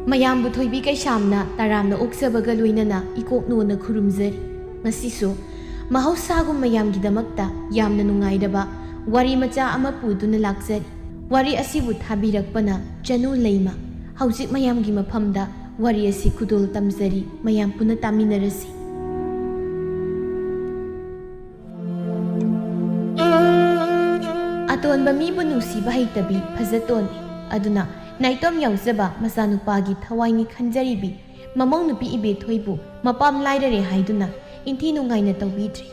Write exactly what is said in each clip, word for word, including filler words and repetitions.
ꯃꯌꯥꯝꯕꯨ ꯊꯣꯏꯕꯤ ꯀꯩꯁꯥꯝꯅ ꯇꯔꯥꯝꯅ ꯑꯣꯛꯆꯕꯒ ꯂꯣꯏꯅꯅ ꯏꯀꯣꯛꯅꯣꯅ ꯈꯨꯔꯨꯝꯖꯔꯤ꯫ ꯉꯁꯤꯁꯨ ꯃꯍꯧꯁꯥꯒꯨꯝ ꯃꯌꯥꯝꯒꯤꯗꯃꯛꯇ ꯌꯥꯝꯅ ꯅꯨꯡꯉꯥꯏꯔꯕ ꯋꯥꯔꯤ ꯃꯆꯥ ꯑꯃ ꯄꯨꯗꯨꯅ ꯂꯥꯛꯆꯔꯤ꯫ ꯋꯥꯔꯤ ꯑꯁꯤꯕꯨ ꯊꯥꯕꯤꯔꯛꯄꯅ ꯆꯅꯨ ꯂꯩꯃ꯫ ꯍꯧꯖꯤꯛ ꯃꯌꯥꯝꯒꯤ ꯃꯐꯝꯗ ꯋꯥꯔꯤ ꯑꯁꯤ ꯈꯨꯗꯣꯜ ꯇꯝꯖꯔꯤ, ꯃꯌꯥꯝ ꯄꯨꯟꯅ ꯇꯥꯃꯤꯟꯅꯔꯁꯤ꯫ ꯑꯇꯣꯟꯕ ꯃꯤꯕꯨ ꯅꯨꯡꯁꯤꯕ ꯍꯩꯇꯕꯤ ꯐꯖꯇꯣꯟꯅꯤ꯫ ꯑꯗꯨꯅ ꯅꯥꯏꯇꯣꯝ ꯌꯥꯎꯖꯕ ꯃꯆꯥꯅꯨꯄꯥꯒꯤ ꯊꯋꯥꯏꯅꯤ ꯈꯟꯖꯔꯤꯕꯤ ꯃꯃꯧ ꯅꯨꯄꯤ ꯏꯕꯦꯊꯣꯏꯕꯨ ꯃꯄꯥꯝ ꯂꯥꯏꯔꯔꯦ ꯍꯥꯏꯗꯨꯅ ꯏꯟꯊꯤ ꯅꯨꯡꯉꯥꯏꯅ ꯇꯧꯕꯤꯗ꯭ꯔꯤ꯫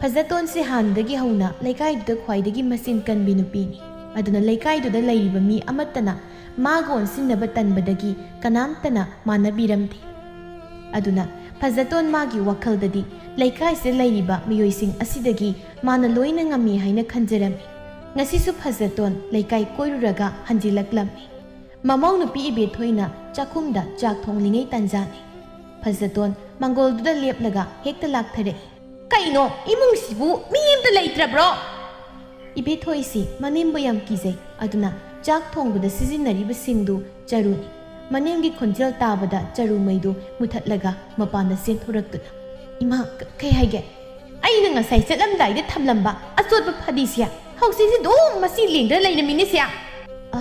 ꯐꯖꯇꯣꯟꯁꯦ ꯍꯥꯟꯅꯗꯒꯤ ꯍꯧꯅ ꯂꯩꯀꯥꯏꯗꯨꯗ ꯈ꯭ꯋꯥꯏꯗꯒꯤ ꯃꯆꯤꯟ ꯀꯟꯕꯤ ꯅꯨꯄꯤꯅꯤ꯫ ꯑꯗꯨꯅ ꯂꯩꯀꯥꯏꯗꯨꯗ ꯂꯩꯔꯤꯕ ꯃꯤ ꯑꯃꯠꯇꯅ ꯃꯥꯒ ꯑꯣꯟꯁꯤꯟꯅꯕ ꯇꯟꯕꯗꯒꯤ ꯀꯅꯥꯝꯇꯅ ꯃꯥꯟꯅꯕꯤꯔꯝꯗꯦ꯫ ꯑꯗꯨꯅ ꯐꯖꯇꯣꯟ ꯃꯥꯒꯤ ꯋꯥꯈꯜꯗꯗꯤ ꯂꯩꯀꯥꯏꯁꯤꯗ ꯂꯩꯔꯤꯕ ꯃꯤꯑꯣꯏꯁꯤꯡ ꯑꯁꯤꯗꯒꯤ ꯃꯥꯅ ꯂꯣꯏꯅ ꯉꯝꯃꯤ ꯍꯥꯏꯅ ꯈꯟꯖꯔꯝꯃꯤ꯫ ꯉꯁꯤꯁꯨ ꯐꯖꯇꯣꯟ ꯂꯩꯀꯥꯏ ꯀꯣꯏꯔꯨꯔꯒ ꯍꯟꯖꯤꯜꯂꯛꯂꯝꯃꯤ꯫ ꯃꯃꯧ ꯅꯨꯄꯤ ꯏꯕꯦꯊꯣꯏꯅ ꯆꯥꯛꯈꯨꯝꯗ ꯆꯥꯛ ꯊꯣꯡꯂꯤꯉꯩ ꯇꯟꯖꯥꯅꯤ꯫ ꯐꯖꯇꯣꯟ ꯃꯥꯡꯒꯣꯜꯗꯨꯗ ꯂꯦꯞꯂꯒ ꯍꯦꯛꯇ ꯂꯥꯛꯊꯔꯛꯏ꯫ "ꯀꯩꯅꯣ, ꯏꯃꯨꯡꯁꯤꯕꯨ ꯃꯤ ꯑꯃꯇ ꯂꯩꯇ꯭ꯔꯕ꯭ꯔꯣ?" ꯏꯕꯦꯊꯣꯏꯁꯤ ꯃꯅꯦꯝꯕꯨ ꯌꯥꯝ ꯀꯤꯖꯩ꯫ ꯑꯗꯨꯅ ꯆꯥꯛ ꯊꯣꯡꯕꯗ ꯁꯤꯖꯤꯟꯅꯔꯤꯕꯁꯤꯡꯗꯨ ꯆꯔꯨꯅꯤ꯫ ꯃꯅꯦꯝꯒꯤ ꯈꯣꯟꯖꯦꯜ ꯇꯥꯕꯗ ꯆꯔꯨ ꯃꯩꯗꯨ ꯃꯨꯊꯠꯂꯒ ꯃꯄꯥꯟꯗ ꯆꯦꯟꯊꯣꯔꯛꯇꯨꯅ, "ꯏꯃꯥ, ꯀ-, ꯀꯩ ꯍꯥꯏꯒꯦ?" "ꯑꯩꯅ ꯉꯁꯥꯏ ꯆꯠꯂꯝꯗꯥꯏꯗ ꯊꯝꯂꯝꯕ ꯑꯆꯣꯠꯄ ꯐꯗꯤꯁꯦ ꯍꯧꯖꯤꯛꯁꯤ ꯑꯗꯨꯝ ꯃꯁꯤ ꯂꯦꯡꯗꯅ ꯂꯩꯔꯝꯃꯤꯅꯦ ꯁꯦ!" "ꯑ,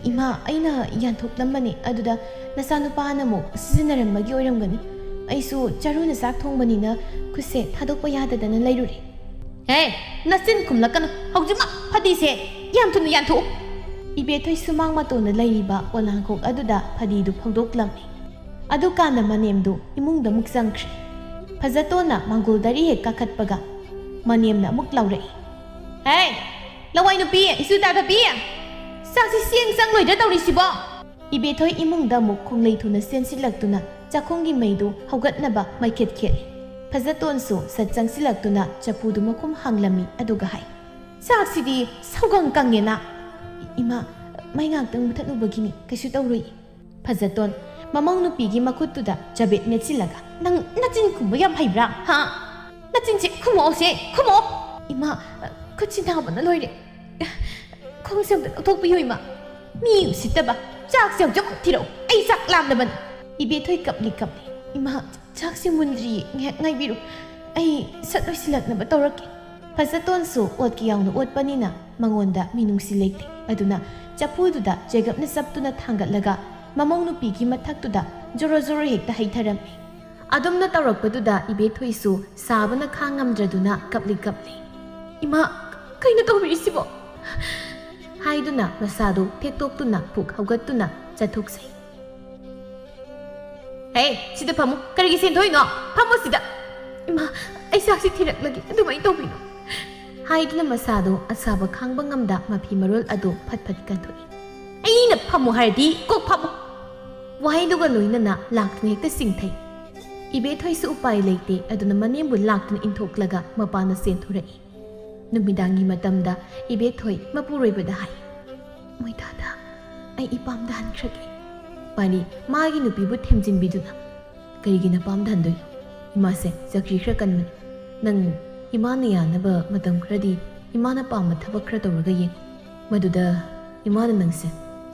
ꯏꯃꯥ, ꯑꯩꯅ ꯌꯥꯟꯊꯣꯛꯂꯝꯕꯅꯦ, ꯑꯗꯨꯗ ꯅꯆꯥꯅꯨꯄꯥꯅ ꯑꯃꯨꯛ ꯁꯤꯖꯤꯟꯅꯔꯝꯕꯒꯤ ꯑꯣꯏꯔꯝꯒꯅꯤ꯫ ꯑꯩꯁꯨ ꯆꯔꯨꯅ ꯆꯥꯛ ꯊꯣꯡꯕꯅꯤꯅ ꯈꯨꯠꯁꯦ ꯊꯥꯗꯣꯛꯄ ꯌꯥꯗꯗꯅ ꯂꯩꯔꯨꯔꯦ꯫" "ꯍꯦ, ꯅꯆꯤꯟ ꯈꯨꯝꯂꯛꯀꯅꯨ꯫ ꯍꯧꯖꯤꯛꯃꯛ ꯐꯗꯤꯁꯦ ꯌꯥꯝ ꯊꯨꯅ ꯌꯥꯟꯊꯣꯛꯎ꯫" ꯏꯕꯦꯊꯣꯏ ꯁꯨꯃꯥꯡ ꯃꯇꯣꯟꯗ ꯂꯩꯔꯤꯕ ꯄꯣꯂꯥꯡꯈꯣꯛ ꯑꯗꯨꯗ ꯐꯗꯤꯗꯨ ꯐꯧꯗꯣꯛꯂꯝꯃꯤ꯫ ꯑꯗꯨꯀꯥꯟꯗ ꯃꯅꯦꯝꯗꯨ ꯏꯃꯨꯡꯗ ꯑꯃꯨꯛ ꯆꯪꯈ꯭ꯔꯦ꯫ ꯐꯖꯇꯣꯟꯅ ꯃꯥꯡꯒꯣꯜ ꯗꯥꯏꯔꯤ ꯍꯦꯛ ꯀꯥꯈꯠꯄꯒ ꯃꯅꯦꯝꯅ ꯑꯃꯨꯛ ꯂꯥꯎꯔꯛꯏ꯫ "ꯍꯦ, ꯂꯋꯥꯏ ꯅꯨꯄꯤ, ꯏꯁꯨ ꯇꯥꯊꯕꯤ! ꯆꯥꯛꯁꯤ ꯆꯦꯡ ꯆꯪꯂꯣꯏꯗ꯭ꯔꯥ ꯇꯧꯔꯤꯁꯤꯕꯣ?" ꯏꯕꯦꯊꯣꯏ ꯏꯃꯨꯡꯗ ꯑꯃꯨꯛ ꯈꯣꯡꯂꯩ ꯊꯨꯅ ꯆꯦꯟꯁꯤꯜꯂꯛꯇꯨꯅ ꯆꯥꯛꯈꯨꯝꯒꯤ ꯃꯩꯗꯨ ꯍꯧꯒꯠꯅꯕ ꯃꯩꯈꯦꯠ ꯈꯦꯠꯂꯤ꯫ ꯐꯖꯇꯣꯟꯁꯨ ꯁꯠ ꯆꯪꯁꯤꯜꯂꯛꯇꯨꯅ ꯆꯐꯨꯗꯨ ꯃꯈꯨꯝ ꯍꯥꯡꯂꯝꯃꯤ, ꯑꯗꯨꯒ ꯍꯥꯏ, "ꯆꯥꯛꯁꯤꯗꯤ ꯁꯧꯒꯪ ꯀꯪꯉꯦꯅ꯫" "ꯏꯃꯥ, ꯃꯩ ꯉꯥꯛꯇꯪ ꯃꯨꯊꯠꯂꯨꯕꯒꯤꯅꯤ, ꯀꯩꯁꯨ ꯇꯧꯔꯣꯏ꯫" ꯐꯖꯇꯣꯟ ꯃꯃꯧ ꯅꯨꯄꯤꯒꯤ ꯃꯈꯨꯠꯇꯨꯗ ꯆꯕꯦꯠ ꯃꯦꯠꯁꯤꯜꯂꯒ, "ꯅꯪ ꯅꯆꯤꯟ ꯈꯨꯝꯕ ꯌꯥꯝ ꯍꯩꯕ꯭ꯔꯥ, ꯍꯥ? ꯅꯆꯤꯟꯁꯦ ꯈꯨꯝꯃꯛꯑꯣꯁꯦ, ꯈꯨꯝꯃꯛꯑꯣ꯫ ꯏꯃꯥ, ꯈꯨꯠꯁꯤ ꯅꯥꯕꯅ ꯂꯣꯏꯔꯦ꯫ ꯈꯣꯡꯁꯦ ꯑꯝꯇ ꯂꯧꯊꯣꯛꯄꯤꯌꯨ, ꯏꯃꯥ꯫ ꯃꯤ ꯎꯁꯤꯠꯇꯕ꯫ ꯆꯥꯛꯁꯦ ꯍꯧꯖꯤꯛꯃꯛ ꯊꯤꯔꯛꯎ꯫ ꯑꯩ ꯆꯥꯛ ꯂꯥꯝꯂꯕꯅꯤ꯫ ꯏꯕꯦꯊꯣꯏ ꯀꯞꯂꯤ ꯀꯞꯂꯤ꯫ ꯏꯃꯥ, ꯆꯥꯛꯁꯦ ꯃꯨꯟꯗ꯭ꯔꯤꯌꯦ, ꯉꯥꯏꯍꯥꯛ ꯉꯥꯏꯕꯤꯔꯨ꯫ ꯑꯩ ꯁꯠ ꯂꯣꯏꯁꯤꯜꯂꯛꯅꯕ ꯇꯧꯔꯛꯀꯦ꯫ ꯐꯖꯇꯣꯟꯁꯨ ꯑꯣꯠꯀ ꯌꯥꯎꯅ ꯑꯣꯠꯄꯅꯤꯅ ꯃꯉꯣꯟꯗ ꯃꯤꯅꯨꯡꯁꯤ ꯂꯩꯇꯦ꯫ ꯑꯗꯨꯅ ꯆꯐꯨꯗꯨꯗ ꯆꯦꯒꯞꯅ ꯆꯞꯇꯨꯅ ꯊꯥꯡꯒꯠꯂꯒ ꯃꯃꯧ ꯅꯨꯄꯤꯒꯤ ꯃꯊꯛꯇꯨꯗ ꯖꯣꯔꯣ ꯖꯣꯔꯣ ꯍꯦꯛꯇ ꯍꯩꯊꯔꯝꯃꯤ꯫ ꯑꯗꯨꯝꯅ ꯇꯧꯔꯛꯄꯗꯨꯗ ꯏꯕꯦꯊꯣꯏꯁꯨ ꯁꯥꯕꯅ ꯈꯥꯡꯉꯝꯗ꯭ꯔꯗꯨꯅ ꯀꯞꯂꯤ ꯀꯞꯂꯤ꯫ "ꯏꯃꯥ, ꯀꯩꯅꯣ ꯇꯧꯕꯤꯔꯤꯁꯤꯕꯣ?" ꯍꯥꯏꯗꯨꯅ ꯃꯁꯥꯗꯨ ꯊꯦꯛꯇꯣꯛꯇꯨꯅ ꯄꯨꯛ ꯍꯧꯒꯠꯇꯨꯅ ꯆꯠꯊꯣꯛꯆꯩ꯫ "ꯍꯦ, ꯁꯤꯗ ꯐꯝꯃꯨ꯫ ꯀꯔꯤꯒꯤ ꯆꯦꯟꯊꯣꯛꯏꯅꯣ? ꯐꯝꯃꯨ ꯁꯤꯗ!" "ꯏꯃꯥ, ꯑꯩ ꯆꯥꯛꯁꯤ ꯊꯤꯔꯛꯂꯒꯦ, ꯑꯗꯨꯃꯥꯏꯅ ꯇꯧꯕꯤꯅꯣ!" ꯍꯥꯏꯗꯨꯅ ꯃꯁꯥꯗꯨ ꯑꯁꯥꯕ ꯈꯥꯡꯕ ꯉꯝꯗ ꯃꯐꯤ ꯃꯔꯣꯜ ꯑꯗꯨ ꯐꯠ ꯐꯠ ꯀꯟꯊꯣꯛꯏ꯫ "ꯑꯩꯅ ꯐꯝꯃꯨ ꯍꯥꯏꯔꯗꯤ ꯀꯣꯛ ꯐꯝꯃꯨ!" ꯋꯥꯍꯩꯗꯨꯒ ꯂꯣꯏꯅꯅ ꯂꯥꯛꯇꯨꯅ ꯍꯦꯛꯇ ꯆꯤꯡꯊꯩ꯫ ꯏꯕꯦꯊꯣꯏꯁꯨ ꯎꯄꯥꯏ ꯂꯩꯇꯦ, ꯑꯗꯨꯅ ꯃꯅꯦꯝꯕꯨ ꯂꯥꯛꯇꯨꯅ ꯏꯟꯊꯣꯛꯂꯒ ꯃꯄꯥꯟꯗ ꯆꯦꯟꯊꯣꯔꯛꯏ꯫ ꯅꯨꯃꯤꯗꯥꯡꯒꯤ ꯃꯇꯝꯗ ꯏꯕꯦꯊꯣꯏ ꯃꯄꯨꯔꯣꯏꯕꯗ ꯍꯥꯏ, "ꯃꯣꯏꯊꯥꯗ ꯑꯩ ꯏꯄꯥꯝꯗ ꯍꯟꯈ꯭ꯔꯒꯦ꯫" ꯄꯥꯔꯤ ꯃꯥꯒꯤ ꯅꯨꯄꯤꯕꯨ ꯊꯦꯝꯖꯤꯟꯕꯤꯗꯨꯅ, "ꯀꯔꯤꯒꯤ ꯅꯄꯥꯝꯗ ꯍꯟꯗꯣꯏꯅꯣ? ꯏꯃꯥꯁꯦ ꯆꯀ꯭ꯔꯤ ꯈꯔ ꯀꯟꯕꯅꯤ꯫ ꯅꯪ ꯏꯃꯥꯅ ꯌꯥꯅꯕ ꯃꯇꯝ ꯈꯔꯗꯤ ꯏꯃꯥꯅ ꯄꯥꯝꯕ ꯊꯕꯛ ꯈꯔ ꯇꯧꯔꯒ ꯌꯦꯡꯉꯨ꯫ ꯃꯗꯨꯗ ꯏꯃꯥꯅ ꯅꯪꯁꯦ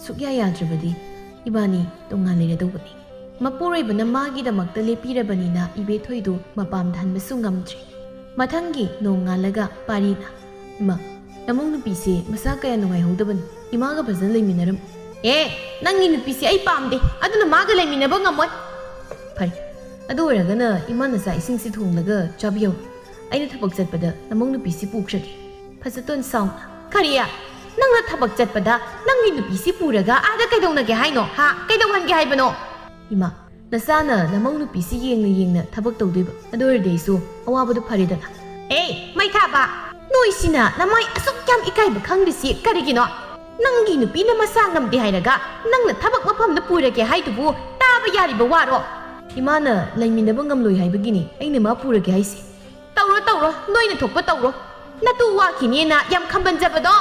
ꯁꯨꯛꯌꯥ ꯌꯥꯗ꯭ꯔꯕꯗꯤ ꯏꯕꯥꯅꯤ ꯇꯣꯉꯥꯟ ꯂꯩꯔꯗꯧꯕꯅꯤ꯫" ꯃꯄꯨꯔꯣꯏꯕꯅ ꯃꯥꯒꯤꯗꯃꯛꯇ ꯂꯦꯞꯄꯤꯔꯕꯅꯤꯅ ꯏꯕꯦꯊꯣꯏꯗꯨ ꯃꯄꯥꯝꯗ ꯍꯟꯕꯁꯨ ꯉꯝꯗ꯭ꯔꯦ꯫ ꯃꯊꯪꯒꯤ ꯅꯣꯡꯉꯥꯜꯂꯒ ꯄꯥꯔꯤꯅ, "ꯏꯃꯥ, ꯅꯃꯧ ꯅꯨꯄꯤꯁꯦ ꯃꯁꯥ ꯀꯌꯥ ꯅꯨꯡꯉꯥꯏꯍꯧꯗꯕꯅꯤ꯫ ꯏꯃꯥꯒ ꯐꯖꯅ ꯂꯩꯃꯤꯟꯅꯔꯝꯃꯨ꯫" "ꯑꯦ, ꯅꯪꯒꯤ ꯅꯨꯄꯤꯁꯦ ꯑꯩ ꯄꯥꯝꯗꯦ, ꯑꯗꯨꯅ ꯃꯥꯒ ꯂꯩꯃꯤꯟꯅꯕ ꯉꯝꯃꯣꯏ꯫" "ꯐꯔꯦ, ꯑꯗꯨ ꯑꯣꯏꯔꯒꯅ ꯏꯃꯥꯅ ꯆꯥꯛ ꯏꯁꯤꯡꯁꯤ ꯊꯣꯡꯂꯒ ꯆꯥꯕꯤꯍꯧꯔꯣ꯫ ꯑꯩꯅ ꯊꯕꯛ ꯆꯠꯄꯗ ꯅꯃꯧ ꯅꯨꯄꯤꯁꯤ ꯄꯨꯈ꯭ꯔꯒꯦ꯫" ꯐꯖꯇꯣꯟ ꯁꯥꯎꯅ, "ꯀꯔꯤ? ꯅꯪꯅ ꯊꯕꯛ ꯆꯠꯄꯗ ꯅꯪꯒꯤ ꯅꯨꯄꯤꯁꯤ ꯄꯨꯔꯒ ꯑꯥꯗ ꯀꯩꯗꯧꯅꯒꯦ ꯍꯥꯏꯅꯣ? ꯍꯥ? ꯀꯩꯗꯧꯍꯟꯒꯦ ꯍꯥꯏꯕꯅꯣ?" "ꯏꯃꯥ, ꯅꯆꯥꯅ ꯅꯃꯧ ꯅꯨꯄꯤꯁꯤ ꯌꯦꯡꯅ ꯌꯦꯡꯅ ꯊꯕꯛ ꯇꯧꯗꯣꯏꯕ꯫ ꯑꯗꯨ ꯑꯣꯏꯔꯗꯤ ꯑꯩꯁꯨ ꯑꯋꯥꯕꯗꯨ ꯐꯔꯦꯗꯅ꯫" "ꯑꯦ, ꯃꯩꯊꯥꯕ, ꯅꯣꯏꯁꯤꯅ ꯅꯃꯥꯏ ꯑꯁꯨꯛ ꯌꯥꯝ ꯏꯀꯥꯏꯕ ꯈꯪꯗ꯭ꯔꯤꯁꯤ ꯀꯔꯤꯒꯤꯅꯣ? ꯅꯪꯒꯤ ꯅꯨꯄꯤꯅ ꯃꯁꯥ ꯉꯝꯗꯦ ꯍꯥꯏꯔꯒ ꯅꯪꯅ ꯊꯕꯛ ꯃꯐꯝꯗ ꯄꯨꯔꯒꯦ ꯍꯥꯏꯗꯨꯕꯨ ꯇꯥꯕ ꯌꯥꯔꯤꯕ ꯋꯥꯔꯣ?" "ꯏꯃꯥꯅ ꯂꯩꯃꯤꯟꯅꯕ ꯉꯝꯂꯣꯏ ꯍꯥꯏꯕꯒꯤꯅꯤ ꯑꯩꯅ ꯃꯥ ꯄꯨꯔꯒꯦ ꯍꯥꯏꯁꯦ꯫" "ꯇꯧꯔꯣ, ꯇꯧꯔꯣ, ꯅꯣꯏꯅ ꯊꯣꯛꯄ ꯇꯧꯔꯣ꯫ ꯅꯇꯨ ꯋꯥꯈꯤꯅꯦꯅ ꯌꯥꯝ ꯈꯝꯕꯟꯖꯕꯗꯣ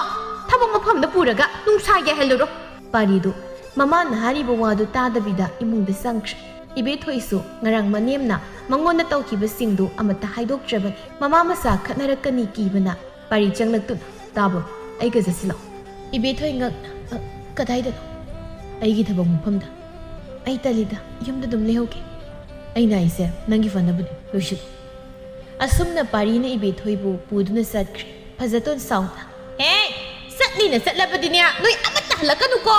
ꯊꯕꯛ ꯃꯐꯝꯗ ꯄꯨꯔꯒ ꯅꯨꯡꯁꯥ ꯌꯥꯏꯍꯜꯂꯨꯔꯣ꯫" ꯄꯥꯔꯤꯗꯨ ꯃꯃꯥꯅ ꯍꯥꯏꯔꯤꯕ ꯋꯥꯗꯨ ꯇꯥꯗꯕꯤꯗ ꯏꯃꯨꯡꯗ ꯆꯪꯈ꯭ꯔꯦ꯫ ꯏꯕꯦꯊꯣꯏꯁꯨ ꯉꯔꯥꯡ ꯃꯅꯦꯝꯅ ꯃꯉꯣꯟꯗ ꯇꯧꯈꯤꯕꯁꯤꯡꯗꯨ ꯑꯃꯠꯇ ꯍꯥꯏꯗꯣꯛꯇ꯭ꯔꯕꯅꯤ꯫ ꯃꯃꯥ ꯃꯆꯥ ꯈꯠꯅꯔꯛꯀꯅꯤ ꯀꯤꯕꯅ ꯄꯥꯔꯤ ꯆꯪꯂꯛꯇꯨꯅ, "ꯇꯥꯕ꯭ꯔꯣ? ꯑꯩꯒ ꯆꯠꯁꯤꯜꯂꯣ꯫" ꯏꯕꯦꯊꯣꯏ ꯉꯛꯅ, "ꯑ, ꯀꯗꯥꯏꯗꯅꯣ?" "ꯑꯩꯒꯤ ꯊꯕꯛ ꯃꯐꯝꯗ꯫" "ꯑꯩ ꯇꯜꯂꯤꯗ, ꯌꯨꯝꯗ ꯑꯗꯨꯝ ꯂꯩꯍꯧꯒꯦ꯫" "ꯑꯩꯅ ꯍꯥꯏꯁꯦ ꯅꯪꯒꯤ ꯐꯅꯕꯅꯤ, ꯂꯣꯏꯁꯤꯜꯂꯨ꯫" ꯑꯁꯨꯝꯅ ꯄꯥꯔꯤꯅ ꯏꯕꯦꯊꯣꯏꯕꯨ ꯄꯨꯗꯨꯅ ꯆꯠꯈ꯭ꯔꯦ꯫ ꯐꯖꯇꯣꯟ ꯁꯥꯎꯅ, "ꯍꯦ, ꯆꯠꯅꯤꯅ ꯆꯠꯂꯕꯗꯤꯅꯦ, ꯅꯣꯏ ꯑꯃꯠꯇ ꯍꯜꯂꯛꯀꯅꯨꯀꯣ!"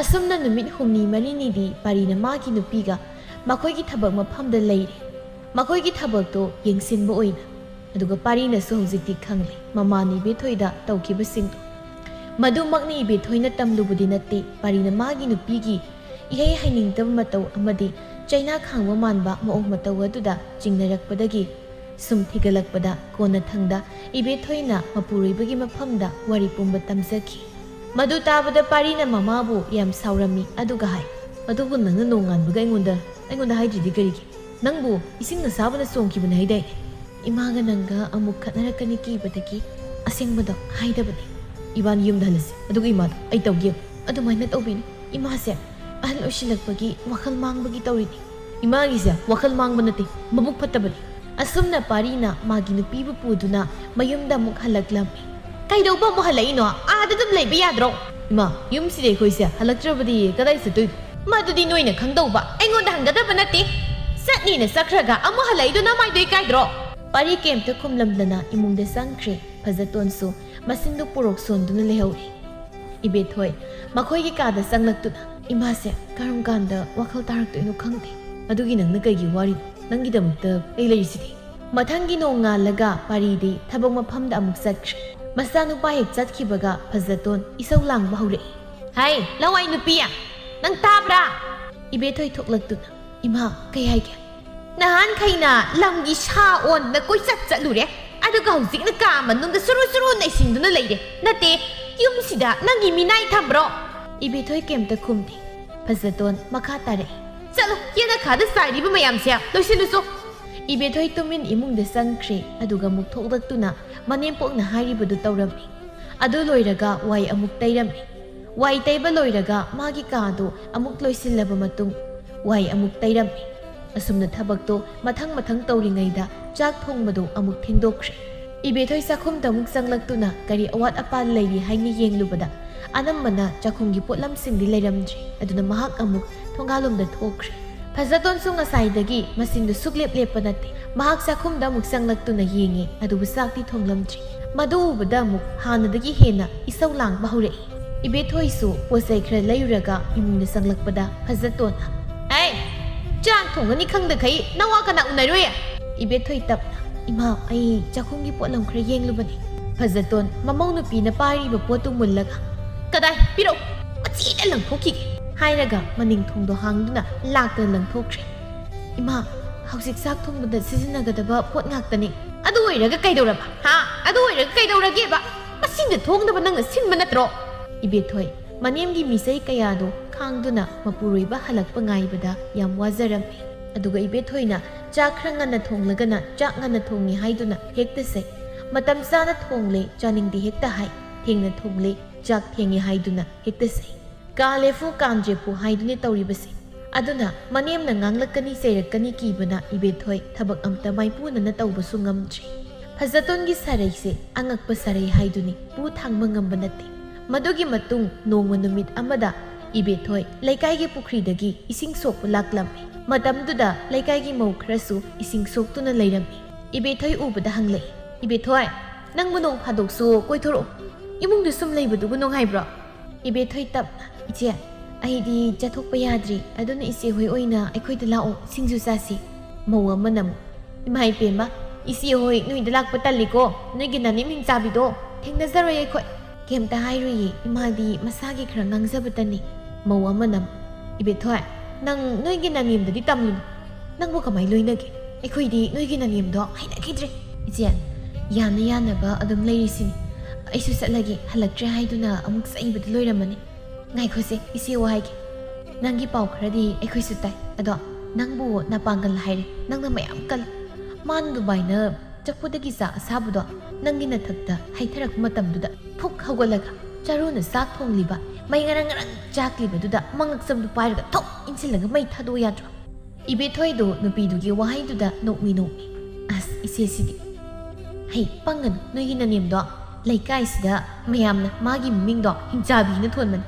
ꯑꯁꯨꯝꯅ ꯅꯨꯃꯤꯠ ꯍꯨꯝꯅꯤ ꯃꯔꯤꯅꯤꯗꯤ ꯄꯥꯔꯤꯅ ꯃꯥꯒꯤ ꯅꯨꯄꯤꯒ ꯃꯈꯣꯏꯒꯤ ꯊꯕꯛ ꯃꯐꯝꯗ ꯂꯩꯔꯦ, ꯃꯈꯣꯏꯒꯤ ꯊꯕꯛꯇꯣ ꯌꯦꯡꯁꯤꯟꯕ ꯑꯣꯏꯅ꯫ ꯑꯗꯨꯒ ꯄꯥꯔꯤꯅꯁꯨ ꯍꯧꯖꯤꯛꯇꯤ ꯈꯪꯂꯦ ꯃꯃꯥꯅ ꯏꯕꯦꯊꯣꯏꯗ ꯇꯧꯈꯤꯕꯁꯤꯡꯗꯣ꯫ ꯃꯗꯨꯃꯛꯅ ꯏꯕꯦꯊꯣꯏꯅ ꯇꯝꯂꯨꯕꯗꯤ ꯅꯠꯇꯦ, ꯄꯥꯔꯤꯅ ꯃꯥꯒꯤ ꯅꯨꯄꯤꯒꯤ ꯏꯍꯩ ꯍꯩꯅꯤꯡꯗꯕ ꯃꯇꯧ ꯑꯃꯗꯤ ꯆꯩꯅꯥ ꯈꯥꯡꯕ ꯃꯥꯟꯕ ꯃꯑꯣꯡ ꯃꯇꯧ ꯑꯗꯨꯗ ꯆꯤꯡꯅꯔꯛꯄꯗꯒꯤ ꯁꯨꯝ ꯊꯤꯒꯠꯂꯛꯄꯗ ꯀꯣꯟꯅꯊꯪꯗ ꯏꯕꯦꯊꯣꯏꯅ ꯃꯄꯨꯔꯣꯏꯕꯒꯤ ꯃꯐꯝꯗ ꯋꯥꯔꯤ ꯄꯨꯝꯕ ꯇꯝꯖꯈꯤ꯫ ꯃꯗꯨ ꯇꯥꯕꯗ ꯄꯥꯔꯤꯅ ꯃꯃꯥꯕꯨ ꯌꯥꯝ ꯁꯥꯎꯔꯝꯃꯤ, ꯑꯗꯨꯒ ꯍꯥꯏ, "ꯑꯗꯨꯕꯨ ꯅꯪꯅ ꯅꯣꯡꯉꯥꯟꯕꯒ ꯑꯩꯉꯣꯟꯗ, ꯑꯩꯉꯣꯟꯗ ꯍꯥꯏꯗ꯭ꯔꯤꯗꯤ ꯀꯔꯤꯒꯤ? ꯅꯪꯕꯨ ꯏꯁꯤꯡ ꯑꯁꯥꯕꯅ ꯆꯣꯡꯈꯤꯕꯅꯤ ꯍꯥꯏꯗꯥꯏꯅꯦ?" "ꯏꯃꯥꯒ ꯅꯪꯒ ꯑꯃꯨꯛ ꯈꯠꯅꯔꯛꯀꯅꯤ ꯀꯤꯕꯗꯒꯤ ꯑꯁꯦꯡꯕꯗꯣ ꯍꯥꯏꯗꯕꯅꯤ꯫" "ꯏꯕꯥꯅꯤ ꯌꯨꯝꯗ ꯍꯜꯂꯁꯤ, ꯑꯗꯨꯒ ꯏꯃꯥꯗꯣ ꯑꯩ ꯇꯧꯒꯦ ꯌꯦꯡꯉꯨ꯫" "ꯑꯗꯨꯃꯥꯏꯅ ꯇꯧꯕꯤꯅꯨ, ꯏꯃꯥꯁꯦ ꯑꯍꯜ ꯑꯣꯏꯁꯤꯜꯂꯛꯄꯒꯤ ꯋꯥꯈꯜ ꯃꯥꯡꯕꯒꯤ ꯇꯧꯔꯤꯅꯤ꯫" "ꯏꯃꯥꯒꯤꯁꯦ ꯋꯥꯈꯜ ꯃꯥꯡꯕ ꯅꯠꯇꯦ, ꯃꯕꯨꯛ ꯐꯠꯇꯕꯅꯤ꯫" ꯑꯁꯨꯝꯅ ꯄꯥꯔꯤꯅ ꯃꯥꯒꯤ ꯅꯨꯄꯤꯕꯨ ꯄꯨꯗꯨꯅ ꯃꯌꯨꯝꯗ ꯑꯃꯨꯛ ꯍꯜꯂꯛꯂꯝꯃꯤ꯫ "ꯀꯩꯗꯧꯕ ꯑꯃꯨꯛ ꯍꯜꯂꯛꯏꯅꯣ? ꯑꯥꯗ ꯑꯗꯨꯝ ꯂꯩꯕ ꯌꯥꯗ꯭ꯔꯣ?" "ꯏꯃꯥ, ꯌꯨꯝꯁꯤꯗ ꯑꯩꯈꯣꯏꯁꯦ ꯍꯜꯂꯛꯇ꯭ꯔꯕꯗꯤ ꯀꯗꯥꯏ ꯆꯠꯇꯣꯏꯅꯣ?" "ꯃꯗꯨꯗꯤ ꯅꯣꯏꯅ ꯈꯪꯗꯧꯕ, ꯑꯩꯉꯣꯟꯗ ꯍꯪꯒꯗꯕ ꯅꯠꯇꯦ꯫ ꯆꯠꯅꯤꯅ ꯆꯠꯈ꯭ꯔꯒ ꯑꯃꯨꯛ ꯍꯜꯂꯛꯏꯗꯣ ꯅꯃꯥꯏꯗꯣ ꯏꯀꯥꯏꯗ꯭ꯔꯣ?" ꯄꯥꯔꯤ ꯀꯩꯝꯇ ꯈꯨꯝꯂꯝꯗꯅ ꯏꯃꯨꯡꯗ ꯆꯪꯈ꯭ꯔꯦ꯫ ꯐꯖꯇꯣꯟꯁꯨ ꯃꯁꯤꯟꯗꯨ ꯄꯨꯔꯣꯛ ꯁꯣꯟꯗꯨꯅ ꯂꯩꯍꯧꯔꯤ꯫ ꯏꯕꯦꯊꯣꯏ ꯃꯈꯣꯏꯒꯤ ꯀꯥꯗ ꯆꯪꯂꯛꯇꯨꯅ, "ꯏꯃꯥꯁꯦ ꯀꯔꯝ ꯀꯥꯟꯗ ꯋꯥꯈꯜ ꯇꯥꯔꯛꯇꯣꯏꯅꯣ ꯈꯪꯗꯦ꯫ ꯑꯗꯨꯒꯤ ꯅꯪꯅ ꯀꯩꯒꯤ ꯋꯥꯔꯤꯅꯣ? ꯅꯪꯒꯤꯗꯃꯛꯇ ꯑꯩ ꯂꯩꯔꯤꯁꯤꯗꯤ꯫" ꯃꯊꯪꯒꯤ ꯅꯣꯡꯉꯥꯜꯂꯒ ꯄꯥꯔꯤꯗꯤ ꯊꯕꯛ ꯃꯐꯝꯗ ꯑꯃꯨꯛ ꯆꯠꯈ꯭ꯔꯦ꯫ ꯃꯆꯥꯅꯨꯄꯥ ꯍꯦꯛ ꯆꯠꯈꯤꯕꯒ ꯐꯖꯇꯣꯟ ꯏꯁꯧ ꯂꯥꯡꯕ ꯍꯧꯔꯛꯏ꯫ "ꯍꯥꯏ, ꯂꯋꯥꯏ ꯅꯨꯄꯤ, ꯅꯪ ꯇꯥꯕ꯭ꯔꯥ?" ꯏꯕꯦꯊꯣꯏ ꯊꯣꯛꯂꯛꯇꯨꯅ, "ꯏꯃꯥ, ꯀꯩ ꯍꯥꯏꯒꯦ?" "ꯅꯍꯥꯟꯈꯩꯅ ꯂꯝꯒꯤ ꯁꯥ ꯑꯣꯟꯗꯅ ꯀꯣꯏꯆꯠ ꯆꯠꯂꯨꯔꯦ, ꯑꯗꯨꯒ ꯍꯧꯖꯤꯛꯅ ꯀꯥ ꯃꯅꯨꯡꯗ ꯁꯨꯔꯨ ꯁꯨꯔꯨ ꯅꯩꯁꯤꯟꯗꯨꯅ ꯂꯩꯔꯦ꯫ ꯅꯠꯇꯦ, ꯌꯨꯝꯁꯤꯗ ꯅꯪꯒꯤ ꯃꯤꯅꯥꯏ ꯊꯝꯕ꯭ꯔꯣ?" ꯏꯕꯦꯊꯣꯏ ꯀꯩꯝꯇ ꯈꯨꯝꯗꯦ꯫ ꯐꯖꯇꯣꯟ ꯃꯈꯥ ꯇꯥꯔꯛꯏ, "ꯆꯠꯂꯨ, ꯌꯦꯅꯈꯥꯗ ꯆꯥꯏꯔꯤꯕ ꯃꯌꯥꯝꯁꯦ ꯂꯣꯏꯁꯤꯜꯂꯨꯆꯣ꯫" ꯏꯕꯦꯊꯣꯏ ꯇꯨꯃꯤꯟ ꯏꯃꯨꯡꯗ ꯆꯪꯈ꯭ꯔꯦ, ꯑꯗꯨꯒ ꯑꯃꯨꯛ ꯊꯣꯛꯂꯛꯇꯨꯅ ꯃꯅꯦꯝꯄꯣꯛꯅ ꯍꯥꯏꯔꯤꯕꯗꯨ ꯇꯧꯔꯝꯃꯤ꯫ ꯑꯗꯨ ꯂꯣꯏꯔꯒ ꯋꯥꯏ ꯑꯃꯨꯛ ꯇꯩꯔꯝꯃꯤ꯫ ꯋꯥꯏ ꯇꯩꯕ ꯂꯣꯏꯔꯒ ꯃꯥꯒꯤ ꯀꯥꯗꯨ ꯑꯃꯨꯛ ꯂꯣꯏꯁꯤꯜꯂꯕ ꯃꯇꯨꯡ, ꯋꯥꯏ ꯑꯃꯨꯛ ꯇꯩꯔꯝꯃꯤ꯫ ꯑꯁꯨꯝꯅ ꯊꯕꯛꯇꯣ ꯃꯊꯪ ꯃꯊꯪ ꯇꯧꯔꯤꯉꯩꯗ ꯆꯥꯛ ꯊꯣꯡꯕꯗꯣ ꯑꯃꯨꯛ ꯊꯦꯡꯗꯣꯛꯈ꯭ꯔꯦ꯫ ꯏꯕꯦꯊꯣꯏ ꯆꯥꯛꯈꯨꯝꯗ ꯑꯃꯨꯛ ꯆꯪꯂꯛꯇꯨꯅ ꯀꯔꯤ ꯑꯋꯥꯠ ꯑꯄꯥ ꯂꯩꯔꯤ ꯍꯥꯏꯅ ꯌꯦꯡꯂꯨꯕꯗ ꯑꯅꯝꯕꯅ ꯆꯥꯛꯈꯨꯝꯒꯤ ꯄꯣꯠꯂꯝꯁꯤꯡꯗꯤ ꯂꯩꯔꯝꯗ꯭ꯔꯦ꯫ ꯑꯗꯨꯅ ꯃꯍꯥꯛ ꯑꯃꯨꯛ ꯊꯣꯡꯒꯥꯜꯂꯣꯝꯗ ꯊꯣꯛꯈ꯭ꯔꯦ꯫ ꯐꯖꯇꯣꯟꯁꯨ ꯉꯁꯥꯏꯗꯒꯤ ꯃꯁꯤꯡꯗ ꯁꯨꯛꯂꯦꯞ ꯂꯦꯞꯄ ꯅꯠꯇꯦ꯫ ꯃꯍꯥꯛ ꯆꯥꯛꯈꯨꯝꯗ ꯑꯃꯨꯛ ꯆꯪꯂꯛꯇꯨꯅ ꯌꯦꯡꯉꯦ, ꯑꯗꯨꯕꯨ ꯆꯥꯛꯇꯤ ꯊꯣꯡꯂꯝꯗ꯭ꯔꯦ꯫ ꯃꯗꯨ ꯎꯕꯗ ꯑꯃꯨꯛ ꯍꯥꯟꯅꯗꯒꯤ ꯍꯦꯟꯅ ꯏꯁꯧ ꯂꯥꯡꯕ ꯍꯧꯔꯛꯏ꯫ ꯏꯕꯦꯊꯣꯏꯁꯨ ꯄꯣꯠ ꯆꯩ ꯈꯔ ꯂꯩꯔꯨꯔꯒ ꯏꯃꯨꯡꯗ ꯆꯪꯂꯛꯄꯗ ꯐꯖꯇꯣꯟꯅ, "ꯑꯩ ꯆꯥꯛ ꯊꯣꯡꯒꯅꯤ ꯈꯪꯗꯈꯩ ꯅꯋꯥ ꯀꯅꯥ ꯎꯅꯔꯨꯏ?" ꯏꯕꯦꯊꯣꯏ ꯇꯞꯅ, "ꯏꯃꯥ, ꯑꯩ ꯆꯥꯛꯈꯨꯝꯒꯤ ꯄꯣꯠꯂꯝ ꯈꯔ ꯌꯦꯡꯂꯨꯕꯅꯤ꯫" ꯐꯖꯇꯣꯟ ꯃꯃꯧ ꯅꯨꯄꯤꯅ ꯄꯥꯏꯔꯤꯕ ꯄꯣꯠꯇꯨ ꯃꯨꯜꯂꯒ, "ꯀꯗꯥꯏ? ꯄꯤꯔꯛꯎ, ꯃꯆꯦꯅ ꯂꯪꯊꯣꯛꯈꯤꯒꯦ," ꯍꯥꯏꯔꯒ ꯃꯅꯤꯡ ꯊꯣꯡꯗꯣ ꯍꯥꯡꯗꯨꯅ ꯂꯥꯛꯇ ꯂꯪꯊꯣꯛꯈ꯭ꯔꯦ꯫ "ꯏꯃꯥ, ꯍꯧꯖꯤꯛ ꯆꯥꯛ ꯊꯣꯡꯕꯗ ꯁꯤꯖꯤꯟꯅꯒꯗꯕ ꯄꯣꯠ ꯉꯥꯛꯇꯅꯤ꯫" "ꯑꯗꯨ ꯑꯣꯏꯔꯒ ꯀꯩꯗꯧꯔꯕ? ꯍꯥ? ꯑꯗꯨ ꯑꯣꯏꯔꯒ ꯀꯩꯗꯧꯔꯒꯦꯕ? ꯃꯁꯤꯡꯗ ꯊꯣꯡꯅꯕ ꯅꯪꯅ ꯁꯤꯟꯕ ꯅꯠꯇ꯭ꯔꯣ?" ꯏꯕꯦꯊꯣꯏ ꯃꯅꯦꯝꯒꯤ ꯃꯤꯆꯩ ꯀꯌꯥꯗꯣ ꯈꯥꯡꯗꯨꯅ ꯃꯄꯨꯔꯣꯏꯕ ꯍꯜꯂꯛꯄ ꯉꯥꯏꯕꯗ ꯌꯥꯝ ꯋꯥꯖꯔꯝꯃꯤ꯫ ꯑꯗꯨꯒ ꯏꯕꯦꯊꯣꯏꯅ ꯆꯥꯛ ꯈꯔ ꯉꯟꯅ ꯊꯣꯡꯂꯒꯅ ꯆꯥꯛ ꯉꯟꯅ ꯊꯣꯡꯉꯤ ꯍꯥꯏꯗꯨꯅ ꯍꯦꯛꯇ ꯆꯩ꯫ ꯃꯇꯝ ꯆꯥꯅ ꯊꯣꯡꯂꯦ, ꯆꯥꯅꯤꯡꯗꯦ ꯍꯦꯛꯇ ꯍꯥꯏ꯫ ꯊꯦꯡꯅ ꯊꯣꯡꯂꯦ, ꯆꯥꯛ ꯊꯦꯡꯉꯦ ꯍꯥꯏꯗꯨꯅ ꯍꯦꯛꯇ ꯆꯩ꯫ ꯀꯥꯂꯦꯐꯨ ꯀꯥꯟꯗ꯭ꯔꯦꯐꯨ ꯍꯥꯏꯗꯨꯅ ꯇꯧꯔꯤꯕꯁꯦ꯫ ꯑꯗꯨꯅ ꯃꯅꯦꯝꯅ ꯉꯥꯡꯂꯛꯀꯅꯤ ꯆꯩꯔꯛꯀꯅꯤ ꯀꯤꯕꯅ ꯏꯕꯦꯊꯣꯏ ꯊꯕꯛ ꯑꯝꯇ ꯃꯥꯏꯄꯨꯅꯅ ꯇꯧꯕꯁꯨ ꯉꯝꯗ꯭ꯔꯦ꯫ ꯐꯖꯇꯣꯟꯒꯤ ꯁꯔꯩꯁꯦ ꯑꯉꯛꯄ ꯁꯔꯩ ꯍꯥꯏꯗꯨꯅꯤ, ꯄꯨ ꯊꯥꯡꯕ ꯉꯝꯕ ꯅꯠꯇꯦ꯫ ꯃꯗꯨꯒꯤ ꯃꯇꯨꯡ ꯅꯣꯡꯃ ꯅꯨꯃꯤꯠ ꯑꯃꯗ ꯏꯕꯦꯊꯣꯏ ꯂꯩꯀꯥꯏꯒꯤ ꯄꯨꯈ꯭ꯔꯤꯗꯒꯤ ꯏꯁꯤꯡ ꯁꯣꯛꯄ ꯂꯥꯛꯂꯝꯃꯤ꯫ ꯃꯇꯝꯗꯨꯗ ꯂꯩꯀꯥꯏꯒꯤ ꯃꯧ ꯈꯔꯁꯨ ꯏꯁꯤꯡ ꯁꯣꯛꯇꯨꯅ ꯂꯩꯔꯝꯃꯤ꯫ ꯏꯕꯦꯊꯣꯏ ꯎꯕꯗ ꯍꯪꯂꯛꯏ, "ꯏꯕꯦꯊꯣꯏ, ꯅꯪꯕꯨ ꯅꯣꯡ ꯐꯥꯗꯣꯛꯁꯨ ꯀꯣꯏꯊꯣꯔꯛꯎ꯫ ꯏꯃꯨꯡꯗ ꯁꯨꯝ ꯂꯩꯕꯗꯨꯕꯨ ꯅꯨꯡꯉꯥꯏꯕ꯭ꯔꯣ?" ꯏꯕꯦꯊꯣꯏ ꯇꯞꯅ, "ꯏꯆꯦ, ꯑꯩꯗꯤ ꯆꯠꯊꯣꯛꯄ ꯌꯥꯗ꯭ꯔꯤ, ꯑꯗꯨꯅ ꯏꯆꯦ ꯍꯣꯏ ꯑꯣꯏꯅ ꯑꯩꯈꯣꯏꯗ ꯂꯥꯛꯑꯣ, ꯁꯤꯡꯖꯨ ꯆꯥꯁꯤ꯫" ꯃꯧ ꯑꯃꯅ ꯑꯃꯨꯛ, "ꯏꯃꯥ ꯏꯄꯦꯝꯃ, ꯏꯆꯦ ꯍꯣꯏ ꯅꯣꯏꯗ ꯂꯥꯛꯄ ꯇꯜꯂꯤꯀꯣ, ꯅꯣꯏꯒꯤ ꯅꯅꯦꯝ ꯍꯤꯡꯆꯥꯕꯤꯗꯣ ꯊꯦꯡꯅꯖꯔꯣꯏ ꯑꯩꯈꯣꯏ꯫" "ꯀꯩꯝꯇ ꯍꯥꯏꯔꯣꯏꯌꯦ, ꯏꯃꯥꯗꯤ ꯃꯁꯥꯒꯤ ꯈꯔ ꯉꯥꯡꯖꯕꯇꯅꯤ꯫" ꯃꯧ ꯑꯃꯅ ꯑꯃꯨꯛ, "ꯏꯕꯦꯊꯣꯏ, ꯅꯪ ꯅꯣꯏꯒꯤ ꯅꯅꯦꯝꯗꯗꯤ ꯇꯝꯂꯨꯅꯨ꯫ ꯅꯪꯕꯨ ꯀꯃꯥꯏ ꯂꯣꯏꯅꯒꯦ? ꯑꯩꯈꯣꯏꯗꯤ ꯅꯣꯏꯒꯤ ꯅꯅꯦꯝꯗꯣ ꯍꯩꯅꯈꯤꯗ꯭ꯔꯦ꯫" "ꯏꯆꯦ, ꯌꯥꯅ ꯌꯥꯅꯕ ꯑꯗꯨꯝ ꯂꯩꯔꯤꯁꯤꯅꯤ꯫ ꯑꯩꯁꯨ ꯆꯠꯂꯒꯦ, ꯍꯜꯂꯛꯇ꯭ꯔꯦ ꯍꯥꯏꯗꯨꯅ ꯑꯃꯨꯛ ꯆꯩꯕꯗ ꯂꯣꯏꯔꯝꯃꯅꯤ꯫ ꯉꯥꯏꯈꯣꯁꯦ, ꯏꯆꯦ ꯋꯥ ꯍꯥꯏꯒꯦ꯫ ꯅꯪꯒꯤ ꯄꯥꯎ ꯈꯔꯗꯤ ꯑꯩꯈꯣꯏꯁꯨ ꯇꯥꯏ꯫ ꯑꯗꯣ ꯅꯪꯕꯨ ꯅꯄꯥꯡꯒꯜ ꯍꯥꯏꯔꯦ, ꯅꯪꯅ ꯃꯌꯥꯝ ꯀꯜꯂꯤ꯫ ꯃꯥꯅ ꯑꯗꯨꯃꯥꯏꯅ ꯆꯐꯨꯗꯒꯤ ꯆꯥꯛ ꯑꯁꯥꯕꯗꯣ ꯅꯪꯒꯤ ꯅꯊꯛꯇ ꯍꯩꯊꯔꯛꯄ ꯃꯇꯝꯗꯨꯗ ꯐꯨꯛ ꯍꯧꯒꯠꯂꯒ ꯆꯔꯨꯅ ꯆꯥꯛ ꯊꯣꯡꯂꯤꯕ ꯃꯩ ꯉꯔꯪ ꯉꯔꯪ ꯆꯥꯛꯂꯤꯕꯗꯨꯗ ꯃꯉꯛꯁꯝꯗꯨ ꯄꯥꯏꯔꯒ ꯊꯣꯛ ꯏꯟꯁꯤꯜꯂꯒ ꯃꯩ ꯊꯥꯗꯣꯛꯑꯣ ꯌꯥꯗ꯭ꯔꯣ? ꯏꯕꯦꯊꯣꯏꯗꯣ ꯅꯨꯄꯤꯗꯨꯒꯤ ꯋꯥꯍꯩꯗꯨꯗ ꯅꯣꯛꯃꯤ ꯅꯣꯛꯃꯤ꯫ ꯑꯁ, ꯏꯆꯦꯁꯤꯗꯤ꯫ ꯍꯩ, ꯄꯪꯒꯅꯨ, ꯅꯣꯏꯒꯤ ꯅꯅꯦꯝꯗꯣ ꯂꯩꯀꯥꯏꯁꯤꯗ ꯃꯌꯥꯝꯅ ꯃꯥꯒꯤ ꯃꯃꯤꯡꯗꯣ ꯍꯤꯡꯆꯥꯕꯤꯅ ꯊꯣꯟꯕꯅꯤ꯫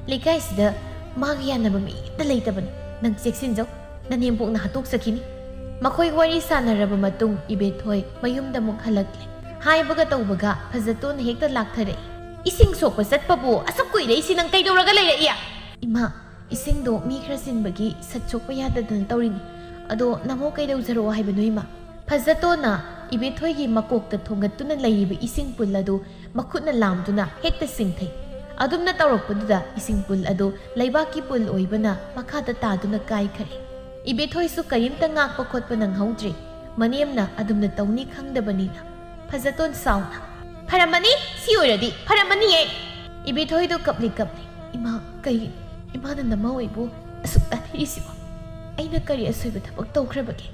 ꯂꯩꯀꯥꯏꯁꯤꯗ ꯃꯥꯒ ꯌꯥꯅꯕ ꯃꯤ ꯑꯃꯠꯇ ꯂꯩꯇꯕꯅꯤ꯫ ꯅꯪ ꯆꯦꯛꯁꯤꯟꯖꯧ, ꯅꯅꯦꯝꯕꯣꯛꯅ ꯍꯥꯠꯇꯣꯛꯆꯈꯤꯅꯤ꯫ ꯃꯈꯣꯏ ꯋꯥꯔꯤ ꯁꯥꯟꯅꯔꯕ ꯃꯇꯨꯡ ꯏꯕꯦꯊꯣꯏ ꯃꯌꯨꯝꯗ ꯑꯃꯨꯛ ꯍꯜꯂꯛꯂꯦ꯫ ꯍꯥꯏꯕꯒ ꯇꯧꯕꯒ ꯐꯖꯇꯣꯟꯅ ꯍꯦꯛꯇ ꯂꯥꯛꯊꯔꯛꯏ꯫ "ꯏꯁꯤꯡ ꯁꯣꯛꯄ ꯆꯠꯄꯕꯨ ꯑꯁꯨꯛ ꯀꯨꯏꯔꯦ, ꯏꯁꯤ ꯅꯪ ꯀꯩꯗꯧꯔꯒ ꯂꯩꯔꯛꯏ?" "ꯏꯃꯥ, ꯏꯁꯤꯡꯗꯣ ꯃꯤ ꯈꯔ ꯆꯤꯟꯕꯒꯤ ꯁꯠ ꯁꯣꯛꯄ ꯌꯥꯗꯗꯅ ꯇꯧꯔꯤꯅꯤ꯫ ꯑꯗꯣ ꯅꯃꯧ ꯀꯩꯗꯧꯖꯔꯛꯑꯣ ꯍꯥꯏꯕꯅꯣ, ꯏꯃꯥ?" ꯐꯖꯇꯣꯟꯅ ꯏꯕꯦꯊꯣꯏꯒꯤ ꯃꯀꯣꯛꯇ ꯊꯣꯡꯒꯠꯇꯨꯅ ꯂꯩꯔꯤꯕ ꯏꯁꯤꯡ ꯄꯨꯜ ꯑꯗꯨ ꯃꯈꯨꯠꯅ ꯂꯥꯝꯗꯨꯅ ꯍꯦꯛꯇ ꯆꯤꯡꯊꯩ꯫ ꯑꯗꯨꯝꯅ ꯇꯧꯔꯛꯄꯗꯨꯗ ꯏꯁꯤꯡ ꯄꯨꯜ ꯑꯗꯨ ꯂꯩꯕꯥꯛꯀꯤ ꯄꯨꯜ ꯑꯣꯏꯕꯅ ꯃꯈꯥꯗ ꯇꯥꯗꯨꯅ ꯀꯥꯏꯈ꯭ꯔꯦ꯫ ꯏꯕꯦꯊꯣꯏꯁꯨ ꯀꯔꯤꯝꯇ ꯉꯥꯛꯄ ꯈꯣꯠꯄ ꯅꯪꯍꯧꯗ꯭ꯔꯦ꯫ ꯃꯅꯦꯝꯅ ꯑꯗꯨꯝꯅ ꯇꯧꯅꯤ ꯈꯪꯗꯕꯅꯤꯅ꯫ ꯐꯖꯇꯣꯟ ꯁꯥꯎꯅ, "ꯐꯔꯝꯃꯅꯤ, ꯁꯤ ꯑꯣꯏꯔꯗꯤ ꯐꯔꯝꯃꯅꯤꯌꯦ!" ꯏꯕꯦꯊꯣꯏꯗꯣ ꯀꯞꯂꯤ ꯀꯞꯂꯤ, "ꯏꯃꯥ, ꯀꯩ, ꯏꯃꯥꯅ ꯅꯃꯧ ꯑꯩꯕꯨ ꯑꯁꯨꯛ ꯇꯥꯊꯤꯔꯤꯁꯤꯕꯣ? ꯑꯩꯅ ꯀꯔꯤ ꯑꯁꯣꯏꯕ ꯊꯕꯛ ꯇꯧꯈ꯭ꯔꯕꯒꯦ?"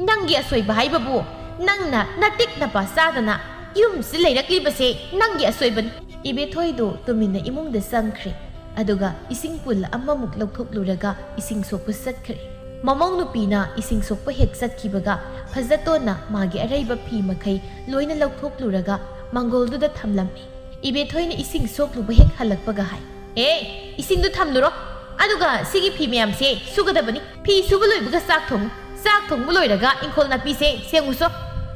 "ꯅꯪꯒꯤ ꯑꯁꯣꯏꯕ ꯍꯥꯏꯕꯕꯨ ꯅꯪꯅ ꯅꯇꯤꯛ ꯅꯄꯥ ꯆꯥꯗꯅ ꯌꯨꯝꯁꯤ ꯂꯩꯔꯛꯂꯤꯕꯁꯦ ꯅꯪꯒꯤ ꯑꯁꯣꯏꯕꯅꯤ꯫" ꯏꯕꯦꯊꯣꯏꯗꯣ ꯇꯨꯃꯤꯟꯅ ꯏꯃꯨꯡꯗ ꯆꯪꯈ꯭ꯔꯦ꯫ ꯑꯗꯨꯒ ꯏꯁꯤꯡ ꯄꯨꯜ ꯑꯃꯃꯨꯛ ꯂꯧꯊꯣꯛꯂꯨꯔꯒ ꯏꯁꯤꯡ ꯁꯣꯛꯄ ꯆꯠꯈ꯭ꯔꯦ꯫ ꯃꯃꯧ ꯅꯨꯄꯤꯅ ꯏꯁꯤꯡ ꯁꯣꯛꯄ ꯍꯦꯛ ꯆꯠꯈꯤꯕꯒ ꯐꯖꯇꯣꯟꯅ ꯃꯥꯒꯤ ꯑꯔꯩꯕ ꯐꯤ ꯃꯈꯩ ꯂꯣꯏꯅ ꯂꯧꯊꯣꯛꯂꯨꯔꯒ ꯃꯥꯡꯒꯣꯜꯗꯨꯗ ꯊꯝꯂꯝꯃꯤ꯫ ꯏꯕꯦꯊꯣꯏꯅ ꯏꯁꯤꯡ ꯁꯣꯛꯂꯨꯕ ꯍꯦꯛ ꯍꯜꯂꯛꯄꯒ ꯍꯥꯏ, "ꯑꯦ, ꯏꯁꯤꯡꯗꯨ ꯊꯝꯂꯨꯔꯣ, ꯑꯗꯨꯒ ꯁꯤꯒꯤ ꯐꯤ ꯃꯌꯥꯝꯁꯦ ꯁꯨꯒꯗꯕꯅꯤ꯫ ꯐꯤ ꯁꯨꯕ ꯂꯣꯏꯕꯒ ꯆꯥꯛ ꯊꯣꯡꯉꯨ, ꯆꯥꯛ ꯊꯣꯡꯕ ꯂꯣꯏꯔꯒ ꯏꯪꯈꯣꯜ ꯅꯥꯄꯤꯁꯦ ꯁꯦꯡꯉꯨꯁꯣ,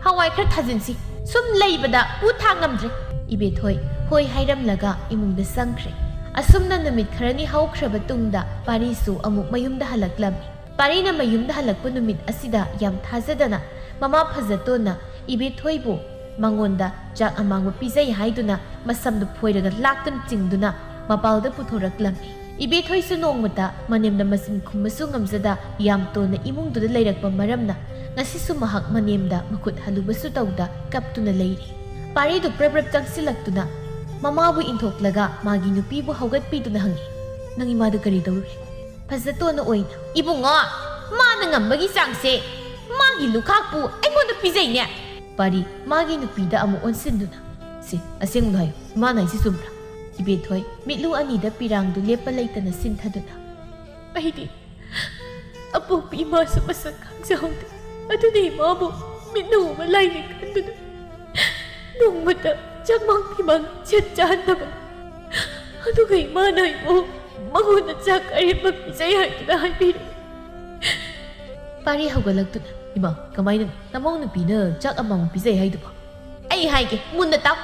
ꯍꯋꯥꯏ ꯈꯔ ꯊꯥꯖꯤꯟꯁꯤ꯫ ꯁꯨꯝ ꯂꯩꯕꯗ ꯄꯨ ꯊꯥꯡ ꯉꯝꯗ꯭ꯔꯦ꯫" ꯏꯕꯦꯊꯣꯏ ꯍꯣꯏ ꯍꯥꯏꯔꯝꯂꯒ ꯏꯃꯨꯡꯗ ꯆꯪꯈ꯭ꯔꯦ꯫ ꯑꯁꯨꯝꯅ ꯅꯨꯃꯤꯠ ꯈꯔꯅꯤ ꯍꯧꯈ꯭ꯔꯕ ꯇꯨꯡꯗ ꯄꯥꯔꯤꯁꯨ ꯑꯃꯨꯛ ꯃꯌꯨꯝꯗ ꯍꯜꯂꯛꯂꯝꯃꯤ꯫ ꯄꯥꯔꯤꯅ ꯃꯌꯨꯝꯗ ꯍꯜꯂꯛꯄ ꯅꯨꯃꯤꯠ ꯑꯁꯤꯗ ꯌꯥꯝ ꯊꯥꯖꯗꯅ ꯃꯃꯥ ꯐꯖꯇꯣꯟꯅ ꯏꯕꯦꯊꯣꯏꯕꯨ ꯃꯉꯣꯟꯗ ꯆꯥꯛ ꯑꯃꯥꯡꯕ ꯄꯤꯖꯩ ꯍꯥꯏꯗꯨꯅ ꯃꯁꯝꯗꯨ ꯐꯣꯏꯔꯒ ꯂꯥꯛꯇꯨꯅ ꯆꯤꯡꯗꯨꯅ ꯃꯄꯥꯜꯗ ꯄꯨꯊꯣꯔꯛꯂꯝꯃꯤ꯫ ꯏꯕꯦꯊꯣꯏꯁꯨ ꯅꯣꯡꯃꯇ ꯃꯅꯦꯝꯗ ꯃꯆꯤꯟ ꯈꯨꯝꯕꯁꯨ ꯉꯝꯖꯗ ꯌꯥꯝ ꯇꯣꯟꯅ ꯏꯃꯨꯡꯗꯨꯗ ꯂꯩꯔꯛꯄ ꯃꯔꯝꯅ ꯉꯁꯤꯁꯨ ꯃꯍꯥꯛ ꯃꯅꯦꯝꯗ ꯃꯈꯨꯠ ꯍꯜꯂꯨꯕꯁꯨ ꯇꯧꯗ ꯀꯞꯇꯨꯅ ꯂꯩꯔꯤ꯫ ꯄꯥꯔꯤꯗꯨ ꯄ꯭ꯔꯞ ꯄ꯭ꯔꯞ ꯆꯪꯁꯤꯜꯂꯛꯇꯨꯅ ꯃꯃꯥꯕꯨ ꯏꯟꯊꯣꯛꯂꯒ ꯃꯥꯒꯤ ꯅꯨꯄꯤꯕꯨ ꯍꯧꯒꯠꯄꯤꯗꯨꯅ ꯍꯪꯉꯤ, "ꯅꯪ ꯏꯃꯥꯗ ꯀꯔꯤ ꯇꯧꯔꯨꯔꯦ?" ꯐꯖꯇꯣꯟꯅ ꯑꯣꯏꯅ, "ꯏꯕꯨꯡꯉꯣ, ꯃꯥꯅ ꯉꯝꯕꯒꯤ ꯆꯥꯡꯁꯦ ꯃꯥꯒꯤ ꯂꯨꯈꯥꯛꯄꯨ ꯑꯩꯉꯣꯟꯗ ꯄꯤꯖꯩꯅꯦ꯫" ꯄꯥꯔꯤ ꯃꯥꯒꯤ ꯅꯨꯄꯤꯗ ꯑꯃꯨꯛ ꯑꯣꯟꯁꯤꯟꯗꯨꯅ, "ꯁꯤ ꯑꯁꯦꯡꯕꯗꯣ ꯍꯥꯏꯌꯨ, ꯏꯃꯥꯅ ꯍꯥꯏꯁꯤ ꯆꯨꯝꯕ꯭ꯔꯥ?" ꯏꯕꯦꯊꯣꯏ ꯃꯤꯠꯂꯨ ꯑꯅꯤꯗ ꯄꯤꯔꯥꯡꯗꯨ ꯂꯦꯞꯄ ꯂꯩꯇꯅ ꯁꯤꯟꯊꯗꯨꯅ, "ꯑꯩꯗꯤ ꯑꯄꯣꯛꯄꯤ ꯏꯃꯥꯁꯨ ꯃꯁꯛ ꯈꯪꯖꯍꯧꯗꯦ꯫ ꯑꯗꯨꯅ ꯏꯃꯥꯕꯨ ꯃꯤꯠꯅ ꯎꯕ ꯂꯥꯏꯅꯤ ꯈꯟꯗꯨꯅ ꯅꯣꯡꯃꯇ ꯆꯥꯛꯃꯥꯡ ꯐꯤꯃꯥꯡ ꯁꯦꯠ ꯆꯥꯍꯟꯗꯕꯅꯤ꯫ ꯑꯗꯨꯒ ꯏꯃꯥꯅ ꯑꯩꯕꯨ ꯃꯉꯣꯟꯗ ꯆꯥꯛ ꯑꯔꯦꯝꯕ ꯄꯤꯖꯩ ꯍꯥꯏꯗꯨꯅ ꯍꯥꯏꯕꯤꯔꯤ꯫" ꯄꯥꯔꯤ ꯍꯧꯒꯠꯂꯛꯇꯨꯅ, "ꯏꯃꯥ, ꯀꯃꯥꯏꯅ ꯅꯃꯧ ꯅꯨꯄꯤꯅ ꯆꯥꯛ ꯑꯃꯃꯨꯛ ꯄꯤꯖꯩ ꯍꯥꯏꯗꯨꯕꯣ?" "ꯑꯩ ꯍꯥꯏꯒꯦ, ꯃꯨꯟꯅ ꯇꯥꯎ꯫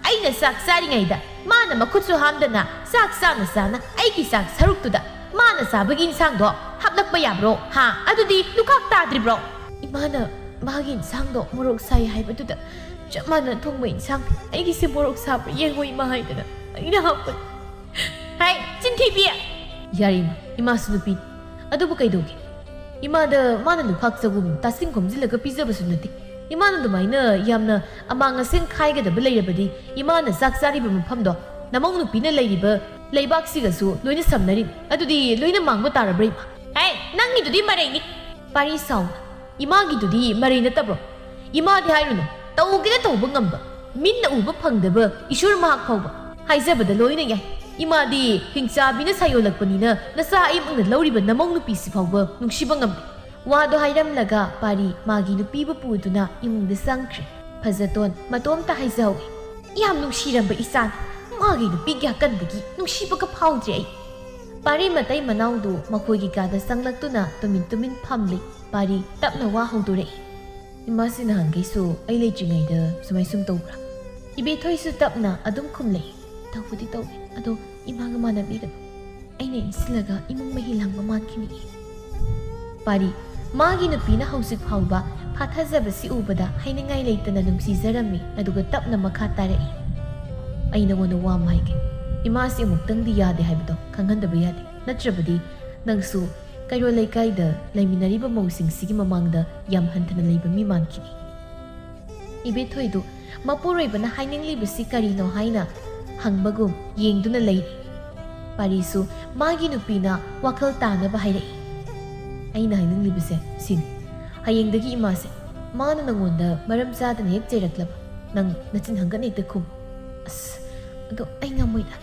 ꯑꯩꯅ ꯆꯥꯛ ꯆꯥꯔꯤꯉꯩꯗ ꯃꯥꯅ ꯃꯈꯨꯠꯁꯨ ꯍꯥꯝꯗꯅ ꯆꯥꯛ ꯆꯥꯅ ꯆꯥꯅ ꯑꯩꯒꯤ ꯆꯥꯛ ꯁꯔꯨꯛꯇꯨꯗ ꯃꯥꯅ ꯆꯥꯕꯒꯤ ꯏꯟꯁꯥꯡꯗꯣ ꯍꯥꯞꯂꯛꯄ ꯌꯥꯕ꯭ꯔꯣ? ꯍꯥ? ꯑꯗꯨꯗꯤ ꯂꯨꯈꯥꯛ ꯇꯥꯗ꯭ꯔꯤꯕ꯭ꯔꯣ?" "ꯏꯃꯥꯅ ꯃꯥꯒꯤ ꯏꯟꯁꯥꯡꯗꯣ ꯃꯣꯔꯣꯛ ꯁꯥꯏ ꯍꯥꯏꯕꯗꯨꯗ ꯆꯞ ꯃꯥꯟꯅ ꯊꯣꯡꯕ ꯏꯟꯁꯥꯡ ꯑꯩꯒꯤꯁꯦ ꯃꯣꯔꯣꯛ ꯁꯥꯕ꯭ꯔꯥ ꯌꯦꯡꯉꯣ ꯏꯃꯥ ꯍꯥꯏꯗꯅ ꯑꯩꯅ ꯍꯥꯞꯄꯅꯤ꯫" "ꯍꯥꯏ, ꯆꯤꯟꯊꯤꯕꯤ!" "ꯌꯥꯔꯦ ꯏꯃꯥ, ꯏꯃꯥꯁꯨ ꯅꯨꯄꯤꯅꯤ꯫ ꯑꯗꯨꯕꯨ ꯀꯩꯗꯧꯒꯦ? ꯏꯃꯥꯗ ꯃꯥꯅ ꯂꯨꯈꯥꯛ ꯆꯒꯨꯝ ꯇꯥꯁꯤꯡ ꯈꯣꯝꯖꯤꯜꯂꯒ ꯄꯤꯖꯕꯁꯨ ꯅꯠꯇꯦ꯫ ꯏꯃꯥꯅ ꯑꯗꯨꯃꯥꯏꯅ ꯌꯥꯝꯅ ꯑꯃꯥꯡ ꯑꯁꯦꯡ ꯈꯥꯏꯒꯗꯕ ꯂꯩꯔꯕꯗꯤ ꯏꯃꯥꯅ ꯆꯥꯛ ꯆꯥꯔꯤꯕ ꯃꯐꯝꯗꯣ ꯅꯃꯧ ꯅꯨꯄꯤꯅ ꯂꯩꯔꯤꯕ ꯂꯩꯕꯥꯛꯁꯤꯒꯁꯨ ꯂꯣꯏꯅ ꯁꯝꯅꯔꯤꯅꯤ꯫ ꯑꯗꯨꯗꯤ ꯂꯣꯏꯅ ꯃꯥꯡꯕ ꯇꯥꯔꯕ꯭ꯔꯥ ꯏꯃꯥ?" "ꯍꯦ, ꯅꯪꯒꯤꯗꯨꯗꯤ ꯃꯔꯩꯅꯤ꯫" ꯄꯥꯔꯤ ꯁꯥꯎꯅ, "ꯏꯃꯥꯒꯤꯗꯨꯗꯤ ꯃꯔꯩ ꯅꯠꯇꯕ꯭ꯔꯣ? ꯏꯃꯥꯗꯤ ꯍꯥꯏꯔꯨꯅꯨ, ꯇꯧꯒꯦꯅ ꯇꯧꯕ ꯉꯝꯕ, ꯃꯤꯠꯅ ꯎꯕ ꯐꯪꯗꯕ ꯏꯁꯣꯔ ꯃꯍꯥꯛ ꯐꯥꯎꯕ ꯍꯥꯏꯖꯕꯗ ꯂꯣꯏꯅ ꯌꯥꯏ꯫ ꯏꯃꯥꯗꯤ ꯍꯤꯡꯆꯥꯕꯤꯅ ꯁꯥꯌꯣꯜꯂꯛꯄꯅꯤꯅ ꯅꯆꯥ ꯑꯩꯃꯛꯅ ꯂꯧꯔꯤꯕ ꯅꯃꯧ ꯅꯨꯄꯤꯁꯤ ꯐꯥꯎꯕ ꯅꯨꯡꯁꯤꯕ ꯉꯝꯗꯦ꯫" ꯋꯥꯗꯣ ꯍꯥꯏꯔꯝꯂꯒ ꯄꯥꯔꯤ ꯃꯥꯒꯤ ꯅꯨꯄꯤꯕꯨ ꯄꯨꯗꯨꯅ ꯏꯃꯨꯡꯗ ꯆꯪꯈ꯭ꯔꯦ꯫ ꯐꯖꯇꯣꯟ ꯃꯇꯣꯝꯇ ꯍꯥꯏꯖꯍꯧꯏ, "ꯌꯥꯝ ꯅꯨꯡꯁꯤꯔꯝꯕ ꯏꯆꯥꯅꯤ, ꯃꯥꯒꯤ ꯅꯨꯄꯤꯒꯤ ꯑꯀꯟꯕꯒꯤ ꯅꯨꯡꯁꯤꯕꯒ ꯐꯥꯎꯗ꯭ꯔꯦ ꯑꯩ꯫" ꯄꯥꯔꯤ ꯃꯇꯩ ꯃꯅꯥꯎꯗꯨ ꯃꯈꯣꯏꯒꯤ ꯀꯥꯗ ꯆꯪꯂꯛꯇꯨꯅ ꯇꯨꯃꯤꯟ ꯇꯨꯃꯤꯟ ꯐꯝꯂꯤ꯫ ꯄꯥꯔꯤ ꯇꯞꯅ ꯋꯥ ꯍꯧꯗꯣꯔꯛꯏ꯫ "ꯏꯃꯥꯁꯤ ꯅꯍꯥꯟꯈꯩꯁꯨ ꯑꯩ ꯂꯩꯇ꯭ꯔꯤꯉꯩꯗ ꯁꯨꯃꯥꯏ ꯁꯨꯝ ꯇꯧꯕ꯭ꯔꯥ?" ꯏꯕꯦꯊꯣꯏꯁꯨ ꯇꯞꯅ ꯑꯗꯨꯝ ꯈꯨꯝꯂꯛꯏ꯫ "ꯇꯧꯕꯗꯤ ꯇꯧꯏ, ꯑꯗꯣ ꯏꯃꯥꯒ ꯃꯥꯟꯅꯕꯤꯒꯅꯨ꯫ ꯑꯩꯅ ꯏꯟꯁꯤꯜꯂꯒ ꯏꯃꯨꯡ ꯃꯍꯤ ꯂꯥꯡꯕ ꯃꯥꯟꯈꯤꯅꯤ꯫" ꯄꯥꯔꯤ, ꯃꯥꯒꯤ ꯅꯨꯄꯤꯅ ꯍꯧꯖꯤꯛ ꯐꯥꯎꯕ ꯐꯥꯊꯖꯕꯁꯤ ꯎꯕꯗ ꯍꯥꯏꯅꯤꯡꯉꯥꯏ ꯂꯩꯇꯅ ꯅꯨꯡꯁꯤꯖꯔꯝꯃꯤ, ꯑꯗꯨꯒ ꯇꯞꯅ ꯃꯈꯥ ꯇꯥꯔꯛꯏ꯫ "ꯑꯩ ꯅꯉꯣꯟꯗ ꯋꯥ ꯑꯃ ꯍꯥꯏꯒꯦ꯫ ꯏꯃꯥꯁꯤ ꯑꯃꯨꯛꯇꯪꯗꯤ ꯌꯥꯗꯦ ꯍꯥꯏꯕꯗꯣ ꯈꯪꯍꯟꯗꯕ ꯌꯥꯗꯦ, ꯅꯠꯇ꯭ꯔꯕꯗꯤ ꯅꯪꯁꯨ ꯀꯩꯔꯣꯜ ꯂꯩꯀꯥꯏꯗ ꯂꯩꯃꯤꯟꯅꯔꯤꯕ ꯃꯧꯁꯤꯡꯁꯤꯒꯤ ꯃꯃꯥꯡꯗ ꯌꯥꯝ ꯍꯟꯊꯅ ꯂꯩꯕ ꯃꯤ ꯃꯥꯟꯈꯤꯅꯤ꯫" ꯏꯕꯦꯊꯣꯏꯗꯨ ꯃꯄꯨꯔꯣꯏꯕꯅ ꯍꯥꯏꯅꯤꯡꯂꯤꯕꯁꯤ ꯀꯔꯤꯅꯣ ꯍꯥꯏꯅ ꯍꯪꯕꯒꯨꯝ ꯌꯦꯡꯗꯨꯅ ꯂꯩꯔꯤ꯫ ꯄꯥꯔꯤꯁꯨ ꯃꯥꯒꯤ ꯅꯨꯄꯤꯅ ꯋꯥꯈꯜ ꯇꯥꯅꯕ ꯍꯥꯏꯔꯛꯏ꯫ "ꯑꯩꯅ ꯍꯥꯏꯅꯤꯡꯂꯤꯕꯁꯦ ꯁꯤꯅꯤ, ꯍꯌꯦꯡꯗꯒꯤ ꯏꯃꯥꯁꯦ ꯃꯥꯅ ꯅꯉꯣꯟꯗ ꯃꯔꯝ ꯆꯥꯗꯅ ꯍꯦꯛ ꯆꯩꯔꯛꯂꯕ ꯅꯪ ꯅꯆꯤꯟ ꯍꯪꯒꯠ ꯍꯦꯛꯇ ꯈꯨꯝ꯫ ꯑꯁ, ꯑꯗꯣ ꯑꯩ ꯉꯝꯃꯣꯏꯗ꯫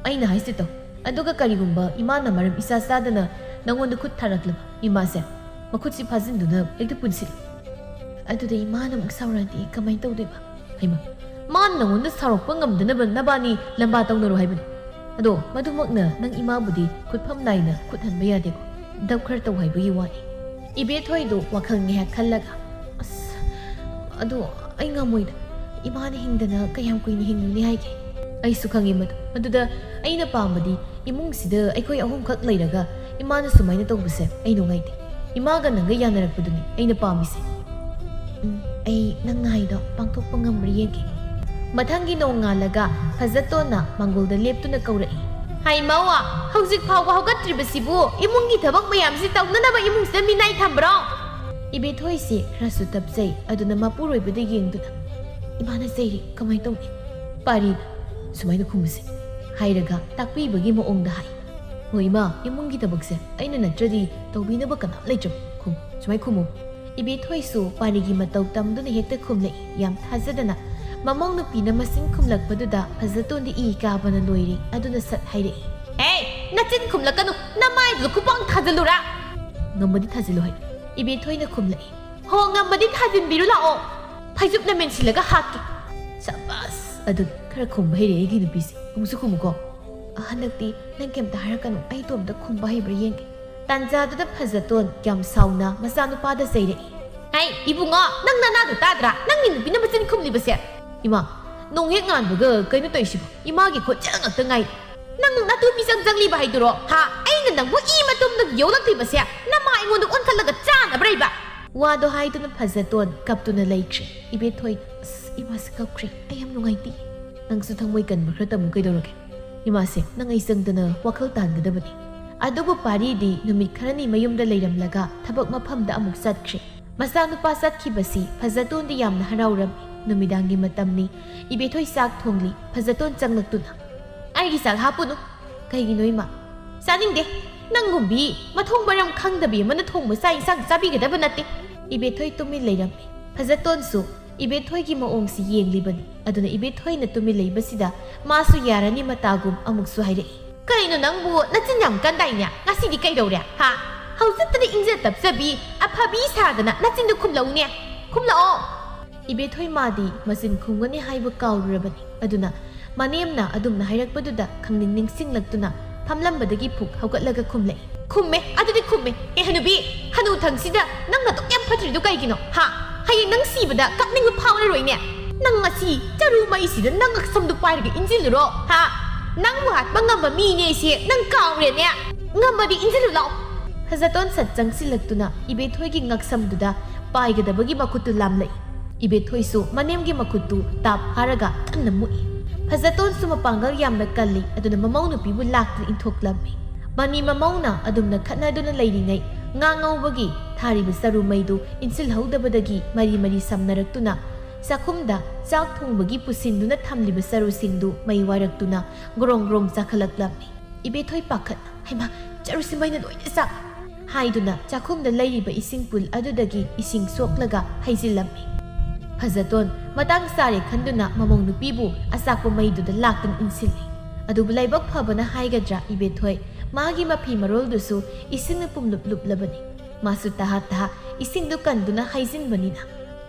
ꯑꯩꯅ ꯍꯥꯏꯁꯦ ꯇꯧ꯫ ꯑꯗꯨꯒ ꯀꯔꯤꯒꯨꯝꯕ ꯏꯃꯥꯅ ꯃꯔꯝ ꯏꯆꯥ ꯆꯥꯗꯅ ꯅꯪꯉꯣꯟꯗ ꯈꯨꯠ ꯊꯥꯔꯛꯂꯕ, ꯏꯃꯥꯁꯦ ꯃꯈꯨꯠꯁꯤ ꯐꯥꯖꯤꯟꯗꯨꯅ ꯍꯦꯛꯇ ꯄꯨꯟꯁꯤꯜꯂꯨ꯫ ꯑꯗꯨꯗ ꯏꯃꯥꯅ ꯑꯃꯨꯛ ꯁꯥꯎꯔꯛꯑꯗꯤ ꯀꯃꯥꯏꯅ ꯇꯧꯗꯣꯏꯕ? ꯍꯩꯃ, ꯃꯥꯅ ꯅꯪꯉꯣꯟꯗ ꯁꯥꯎꯔꯛꯄ ꯉꯝꯗꯅꯕ ꯅꯕꯥꯅꯤ ꯂꯝꯕꯥ ꯇꯧꯅꯔꯣ ꯍꯥꯏꯕꯅꯤ꯫ ꯑꯗꯣ ꯃꯗꯨꯃꯛꯅ ꯅꯪ ꯏꯃꯥꯕꯨꯗꯤ ꯈꯨꯠꯐꯝ ꯂꯥꯏꯅ ꯈꯨꯠ ꯍꯟꯕ ꯌꯥꯗꯦꯀꯣ꯫ ꯗꯞ ꯈꯔ ꯇꯧ ꯍꯥꯏꯕꯒꯤ ꯋꯥꯅꯤ꯫ ꯏꯕꯦꯊꯣꯏꯗꯣ ꯋꯥꯈꯜ ꯉꯥꯏꯍꯥꯛ ꯈꯜꯂꯒ, "ꯑꯁ, ꯑꯗꯣ ꯑꯩ ꯉꯝꯃꯣꯏꯗ꯫ ꯏꯃꯥꯅ ꯍꯤꯡꯗꯅ ꯀꯌꯥꯝ ꯀꯨꯏꯅ ꯍꯤꯡꯂꯨꯅꯤ ꯍꯥꯏꯒꯦ?" "ꯑꯩꯁꯨ ꯈꯪꯉꯤ ꯃꯗꯨ꯫ ꯑꯗꯨꯗ ꯑꯩꯅ ꯄꯥꯝꯕꯗꯤ ꯏꯃꯨꯡꯁꯤꯗ ꯑꯩꯈꯣꯏ ꯑꯍꯨꯝꯈꯛ ꯂꯩꯔꯒ ꯏꯃꯥꯅ ꯁꯨꯃꯥꯏꯅ ꯇꯧꯕꯁꯦ ꯑꯩ ꯅꯨꯡꯉꯥꯏꯇꯦ꯫ ꯏꯃꯥꯒ ꯅꯪꯒ ꯌꯥꯅꯔꯛꯄꯗꯨꯅꯤ ꯑꯩꯅ ꯄꯥꯝꯃꯤꯁꯦ꯫" "ꯎꯝ, ꯑꯩ ꯅꯪꯅ ꯍꯥꯏꯗꯣ ꯄꯥꯡꯊꯣꯛꯄ ꯉꯝꯕ꯭ꯔꯥ ꯌꯦꯡꯒꯦ꯫" ꯃꯊꯪꯒꯤ ꯅꯣꯡꯉꯥꯜꯂꯒ ꯐꯖꯇꯣꯟꯅ ꯃꯥꯡꯒꯣꯜꯗ ꯂꯦꯞꯇꯨꯅ ꯀꯧꯔꯛꯏ꯫ "ꯍꯥꯏ ꯃꯧ, ꯍꯧꯖꯤꯛ ꯐꯥꯎꯕ ꯍꯧꯒꯠꯇ꯭ꯔꯤꯕꯁꯤꯕꯨ ꯏꯃꯨꯡꯒꯤ ꯊꯕꯛ ꯃꯌꯥꯝꯁꯤ ꯇꯧꯅꯅꯕ ꯏꯃꯨꯡꯁꯤꯗ ꯃꯤꯅꯥꯏ ꯊꯝꯕ꯭ꯔꯣ?" ꯏꯕꯦꯊꯣꯏꯁꯤ ꯈꯔꯁꯨ ꯇꯞꯆꯩ꯫ ꯑꯗꯨꯅ ꯃꯄꯨꯔꯣꯏꯕꯗ ꯌꯦꯡꯗꯨꯅ, "ꯏꯃꯥꯅ ꯆꯩꯔꯤ, ꯀꯃꯥꯏꯅ ꯇꯧꯅꯤ?" ꯄꯥꯔꯤꯅ ꯁꯨꯃꯥꯏꯅ ꯈꯨꯝꯃꯨꯁꯦ ꯍꯥꯏꯔꯒ ꯇꯥꯛꯄꯤꯕꯒꯤ ꯃꯑꯣꯡꯗ ꯍꯥꯏ꯫ "ꯍꯣ ꯏꯃꯥ, ꯏꯃꯨꯡꯒꯤ ꯊꯕꯛꯁꯦ ꯑꯩꯅ ꯅꯠꯇ꯭ꯔꯗꯤ ꯇꯧꯕꯤꯅꯕ ꯀꯅꯥꯝ ꯂꯩꯇ꯭ꯔꯕ꯫ ꯈꯨꯝ, ꯁꯨꯃꯥꯏꯅ ꯈꯨꯝꯃꯨ꯫" ꯏꯕꯦꯊꯣꯏꯁꯨ ꯄꯥꯔꯤꯒꯤ ꯃꯇꯧ ꯇꯝꯗꯨꯅ ꯍꯦꯛꯇ ꯈꯨꯝꯂꯛꯏ, ꯌꯥꯝ ꯊꯥꯖꯗꯅ꯫ ꯃꯃꯧ ꯅꯨꯄꯤꯅ ꯃꯆꯤꯟ ꯈꯨꯝꯂꯛꯄꯗꯨꯗ ꯐꯖꯇꯣꯟꯗꯤ ꯏ ꯀꯥꯕꯅ ꯂꯣꯏꯔꯦ꯫ ꯑꯗꯨꯅ ꯁꯠ ꯍꯥꯏꯔꯛꯏ, "ꯍꯦ, ꯅꯆꯤꯟ ꯈꯨꯝꯂꯛꯀꯅꯨ, ꯅꯃꯥꯏꯗꯨꯗ ꯈꯨꯄꯥꯡ ꯊꯥꯖꯤꯜꯂꯨꯔꯥ?" "ꯉꯝꯃꯗꯤ ꯊꯥꯖꯤꯜꯂꯨ ꯍꯥꯏ꯫" ꯏꯕꯦꯊꯣꯏꯅ ꯈꯨꯝꯂꯛꯏ, "ꯍꯣ, ꯉꯝꯃꯗꯤ ꯊꯥꯖꯤꯟꯕꯤꯔꯨ ꯂꯥꯛꯑꯣ, ꯐꯩꯖꯨꯞꯅ ꯃꯦꯟꯁꯤꯜꯂꯒ ꯍꯥꯠꯀꯦ꯫" ꯁꯕꯥꯁ! ꯑꯗꯨ ꯈꯔ ꯈꯨꯝꯕ ꯍꯩꯔꯦ ꯑꯩꯒꯤ ꯅꯨꯄꯤꯁꯦ꯫ ꯑꯃꯨꯛꯁꯨ ꯈꯨꯝꯃꯨꯀꯣ꯫ "ꯍꯟꯗꯛꯇꯤ ꯅꯪ ꯀꯩꯝꯇ ꯍꯥꯏꯔꯛꯀꯅꯨ, ꯑꯩ ꯏꯇꯣꯝꯇ ꯈꯨꯝꯕ ꯍꯩꯕ꯭ꯔꯥ ꯌꯦꯡꯒꯦ꯫" ꯇꯥꯟꯖꯥꯗꯨꯗ ꯐꯖꯇꯣꯟ ꯌꯥꯝ ꯁꯥꯎꯅ ꯃꯆꯥꯅꯨꯄꯥꯗ ꯆꯩꯔꯛꯏ, "ꯍꯩ, ꯏꯕꯨꯡꯉꯣ, ꯅꯪ ꯅꯅꯥꯗꯣ ꯇꯥꯗ꯭ꯔꯥ? ꯅꯪꯒꯤ ꯅꯨꯄꯤꯅ ꯃꯆꯤꯟ ꯈꯨꯝꯂꯤꯕꯁꯦ꯫ ꯏꯃꯥ, ꯅꯣꯡ ꯍꯦꯛ ꯉꯥꯟꯕꯒ ꯀꯩꯅꯣ ꯇꯧꯔꯤꯁꯤꯕꯣ? ꯏꯃꯥꯒꯤ ꯈꯣꯟꯖꯦꯜ ꯉꯥꯛꯇ ꯉꯥꯏ꯫ ꯅꯪ ꯅꯇꯨ ꯃꯤꯆꯪ ꯆꯪꯂꯤꯕ ꯍꯥꯏꯗꯨꯔꯣ? ꯍꯥ? ꯑꯩꯅ ꯅꯪꯕꯨ ꯏ ꯃꯇꯨꯝꯗ ꯌꯣꯛꯂꯛꯂꯤꯕꯁꯦ ꯅꯃꯥ ꯑꯩꯉꯣꯟꯗ ꯑꯣꯟꯈꯠꯂꯒ ꯆꯥꯅꯕ꯭ꯔꯥ ꯏꯕ?" ꯋꯥꯗꯣ ꯍꯥꯏꯗꯨꯅ ꯐꯖꯇꯣꯟ ꯀꯞꯇꯨꯅ ꯂꯩꯈ꯭ꯔꯦ꯫ ꯏꯕꯦꯊꯣꯏꯅ, "ꯑꯁ, ꯏꯃꯥꯁꯦ ꯀꯞꯈ꯭ꯔꯦ꯫ ꯑꯩ ꯌꯥꯝ ꯅꯨꯡꯉꯥꯏꯇꯦ꯫" "ꯅꯪꯁꯨ ꯊꯃꯣꯏ ꯀꯟꯕ ꯈꯔ ꯇꯝꯃꯨ ꯀꯩꯗꯧꯔꯒꯦ? ꯏꯃꯥꯁꯦ, ꯅꯪ ꯑꯩ ꯆꯪꯗꯅ ꯋꯥꯈꯜ ꯇꯥꯍꯟꯒꯗꯕꯅꯤ꯫" ꯑꯗꯨꯕꯨ ꯄꯥꯔꯤꯗꯤ ꯅꯨꯃꯤꯠ ꯈꯔꯅꯤ ꯃꯌꯨꯝꯗ ꯂꯩꯔꯝꯂꯒ ꯊꯕꯛ ꯃꯐꯝꯗ ꯑꯃꯨꯛ ꯆꯠꯈ꯭ꯔꯦ꯫ ꯃꯆꯥꯅꯨꯄꯥ ꯆꯠꯈꯤꯕꯁꯤ ꯐꯖꯇꯣꯟꯗꯤ ꯌꯥꯝꯅ ꯍꯔꯥꯎꯔꯝꯃꯤ꯫ ꯅꯨꯃꯤꯗꯥꯡꯒꯤ ꯃꯇꯝꯅꯤ꯫ ꯏꯕꯦꯊꯣꯏ ꯆꯥꯛ ꯊꯣꯡꯂꯤ꯫ ꯐꯖꯇꯣꯟ ꯆꯪꯂꯛꯇꯨꯅ, "ꯑꯩꯒꯤ ꯆꯥꯛ ꯍꯥꯞꯄꯨꯅꯨ꯫" "ꯀꯩꯒꯤꯅꯣ ꯏꯃꯥ?" "ꯆꯥꯅꯤꯡꯗꯦ꯫ ꯅꯪꯒꯨꯝꯕꯤ ꯃꯊꯣꯡ ꯃꯔꯝ ꯈꯪꯗꯕꯤ ꯑꯃꯅ ꯊꯣꯡꯕ ꯆꯥꯛ ꯏꯟꯁꯥꯡ ꯆꯥꯕꯤꯒꯗꯕ ꯅꯠꯇꯦ꯫" ꯏꯕꯦꯊꯣꯏ ꯇꯨꯃꯤꯟ ꯂꯩꯔꯝꯃꯤ꯫ ꯐꯖꯇꯣꯟꯁꯨ ꯏꯕꯦꯊꯣꯏꯒꯤ ꯃꯑꯣꯡꯁꯤ ꯌꯦꯡꯂꯤꯕꯅꯤ꯫ ꯑꯗꯨꯅ ꯏꯕꯦꯊꯣꯏꯅ ꯇꯨꯃꯤꯟ ꯂꯩꯕꯁꯤꯗ ꯃꯥꯁꯨ ꯌꯥꯔꯅꯤ ꯃꯇꯥꯒꯨꯝ ꯑꯃꯨꯛꯁꯨ ꯍꯥꯏꯔꯛꯏ, "ꯀꯩꯅꯣ ꯅꯪꯕꯨ ꯅꯆꯤꯟ ꯌꯥꯝ ꯀꯟꯗꯥꯏꯅꯦ? ꯉꯁꯤꯗꯤ ꯀꯩꯗꯧꯔꯦ? ꯍꯥ? ꯍꯧꯖꯤꯛꯇꯗꯤ ꯏꯪꯖ ꯇꯞꯆꯕꯤ, ꯑꯐꯕꯤ ꯁꯥꯗꯅ ꯅꯆꯤꯟꯗꯨ ꯈꯨꯝꯂꯛꯎꯅꯦ꯫ ꯈꯨꯝꯂꯛꯑꯣ!" ꯏꯕꯦꯊꯣꯏ ꯃꯥꯗꯤ ꯃꯆꯤꯟ ꯈꯨꯝꯒꯅꯤ ꯍꯥꯏꯕ ꯀꯥꯎꯔꯨꯔꯕꯅꯤ꯫ ꯑꯗꯨꯅ ꯃꯅꯦꯝꯅ ꯑꯗꯨꯝꯅ ꯍꯥꯏꯔꯛꯄꯗꯨꯗ ꯈꯪꯅꯤꯡ ꯅꯤꯡꯁꯤꯡꯂꯛꯇꯨꯅ ꯐꯝꯂꯝꯕꯗꯒꯤ ꯐꯨꯛ ꯍꯧꯒꯠꯂꯒ ꯈꯨꯝꯂꯛꯏ, "ꯈꯨꯝꯃꯦ, ꯑꯗꯨꯗꯤ ꯈꯨꯝꯃꯦ꯫ ꯑꯦ ꯍꯅꯨꯕꯤ, ꯍꯅꯨ ꯊꯪꯁꯤꯗ ꯅꯪ ꯅꯗꯨꯛ ꯌꯥꯝ ꯐꯠꯇ꯭ꯔꯤꯗꯨ ꯀꯩꯒꯤꯅꯣ? ꯍꯥ? ꯍꯌꯦꯡ ꯅꯪ ꯁꯤꯕꯗ ꯀꯞꯅꯤꯡꯕ ꯐꯥꯎꯔꯔꯣꯏꯅꯦ꯫ ꯅꯪ ꯉꯁꯤ ꯆꯔꯨ ꯃꯩꯁꯤꯗ ꯅꯪ ꯉꯛꯁꯝꯗꯨ ꯄꯥꯏꯔꯒ ꯏꯟꯁꯤꯜꯂꯨꯔꯣ, ꯍꯥ? ꯅꯪꯕꯨ ꯍꯥꯠꯄ ꯉꯝꯕ ꯃꯤꯅꯦ ꯑꯩꯁꯦ, ꯅꯪ ꯀꯥꯎꯔꯦꯅꯦ? ꯉꯝꯃꯗꯤ ꯏꯟꯁꯤꯜꯂꯨ ꯂꯥꯎ!" ꯐꯖꯇꯣꯟ ꯁꯠ ꯆꯪꯁꯤꯜꯂꯛꯇꯨꯅ ꯏꯕꯦꯊꯣꯏꯒꯤ ꯉꯛꯁꯝꯗꯨꯗ ꯄꯥꯏꯒꯗꯕꯒꯤ ꯃꯈꯨꯠꯇꯨ ꯂꯥꯝꯂꯛꯏ꯫ ꯏꯕꯦꯊꯣꯏꯁꯨ ꯃꯅꯦꯝꯒꯤ ꯃꯈꯨꯠꯇꯨ ꯇꯥꯞ ꯐꯥꯔꯒ ꯀꯟꯅ ꯃꯨꯛꯏ꯫ ꯐꯖꯇꯣꯟꯁꯨ ꯃꯄꯥꯡꯒꯜ ꯌꯥꯝꯅ ꯀꯜꯂꯤ, ꯑꯗꯨꯅ ꯃꯃꯧ ꯅꯨꯄꯤꯕꯨ ꯂꯥꯛꯇꯨꯅ ꯏꯟꯊꯣꯛꯂꯝꯃꯤ꯫ ꯃꯅꯤ ꯃꯃꯧꯅ ꯑꯗꯨꯝꯅ ꯈꯠꯅꯗꯨꯅ ꯂꯩꯔꯤꯉꯩ, ꯉꯥ ꯉꯧꯕꯒꯤ ꯊꯥꯔꯤꯕ ꯆꯔꯨ ꯃꯩꯗꯨ ꯏꯟꯁꯤꯜꯍꯧꯗꯕꯗꯒꯤ ꯃꯔꯤ ꯃꯔꯤ ꯁꯝꯅꯔꯛꯇꯨꯅ ꯆꯥꯛꯈꯨꯝꯗ ꯆꯥꯛ ꯊꯣꯡꯕꯒꯤ ꯄꯨꯁꯤꯟꯗꯨꯅ ꯊꯝꯂꯤꯕ ꯆꯔꯨꯁꯤꯡꯗꯨ ꯃꯩ ꯋꯥꯏꯔꯛꯇꯨꯅ ꯒ꯭ꯔꯣꯡ ꯒ꯭ꯔꯣꯡ ꯆꯥꯈꯠꯂꯛꯂꯝꯃꯤ꯫ ꯏꯕꯦꯊꯣꯏ ꯄꯥꯈꯠꯅ, "ꯍꯩꯃꯥ, ꯆꯔꯨꯁꯤ ꯃꯩꯅ ꯂꯣꯏꯅ ꯆꯥꯛ!" ꯍꯥꯏꯗꯨꯅ ꯆꯥꯛꯈꯨꯝꯗ ꯂꯩꯔꯤꯕ ꯏꯁꯤꯡ ꯄꯨꯜ ꯑꯗꯨꯗꯒꯤ ꯏꯁꯤꯡ ꯁꯣꯛꯂꯒ ꯍꯩꯖꯤꯜꯂꯝꯃꯤ꯫ ꯐꯖꯇꯣꯟ ꯃꯇꯥꯡ ꯆꯥꯔꯦ ꯈꯟꯗꯨꯅ ꯃꯃꯧ ꯅꯨꯄꯤꯕꯨ ꯑꯆꯥꯛꯄ ꯃꯩꯗꯨꯗ ꯂꯥꯛꯇꯨꯅ ꯏꯟꯁꯤꯜꯂꯤ꯫ ꯑꯗꯨꯕꯨ ꯂꯥꯏꯕꯛ ꯐꯕꯅ ꯍꯥꯏꯒꯗ꯭ꯔꯥ, ꯏꯕꯦꯊꯣꯏ ꯃꯥꯒꯤ ꯃꯐꯤ ꯃꯔꯣꯜꯗꯨꯁꯨ ꯏꯁꯤꯡꯅ ꯄꯨꯝꯂꯨꯞ ꯂꯨꯞꯂꯕꯅꯤ꯫ ꯃꯥꯁꯨ ꯇꯍꯥ ꯇꯍꯥ ꯏꯁꯤꯡꯗꯨ ꯀꯟꯗꯨꯅ ꯍꯩꯖꯤꯟꯕꯅꯤꯅ꯫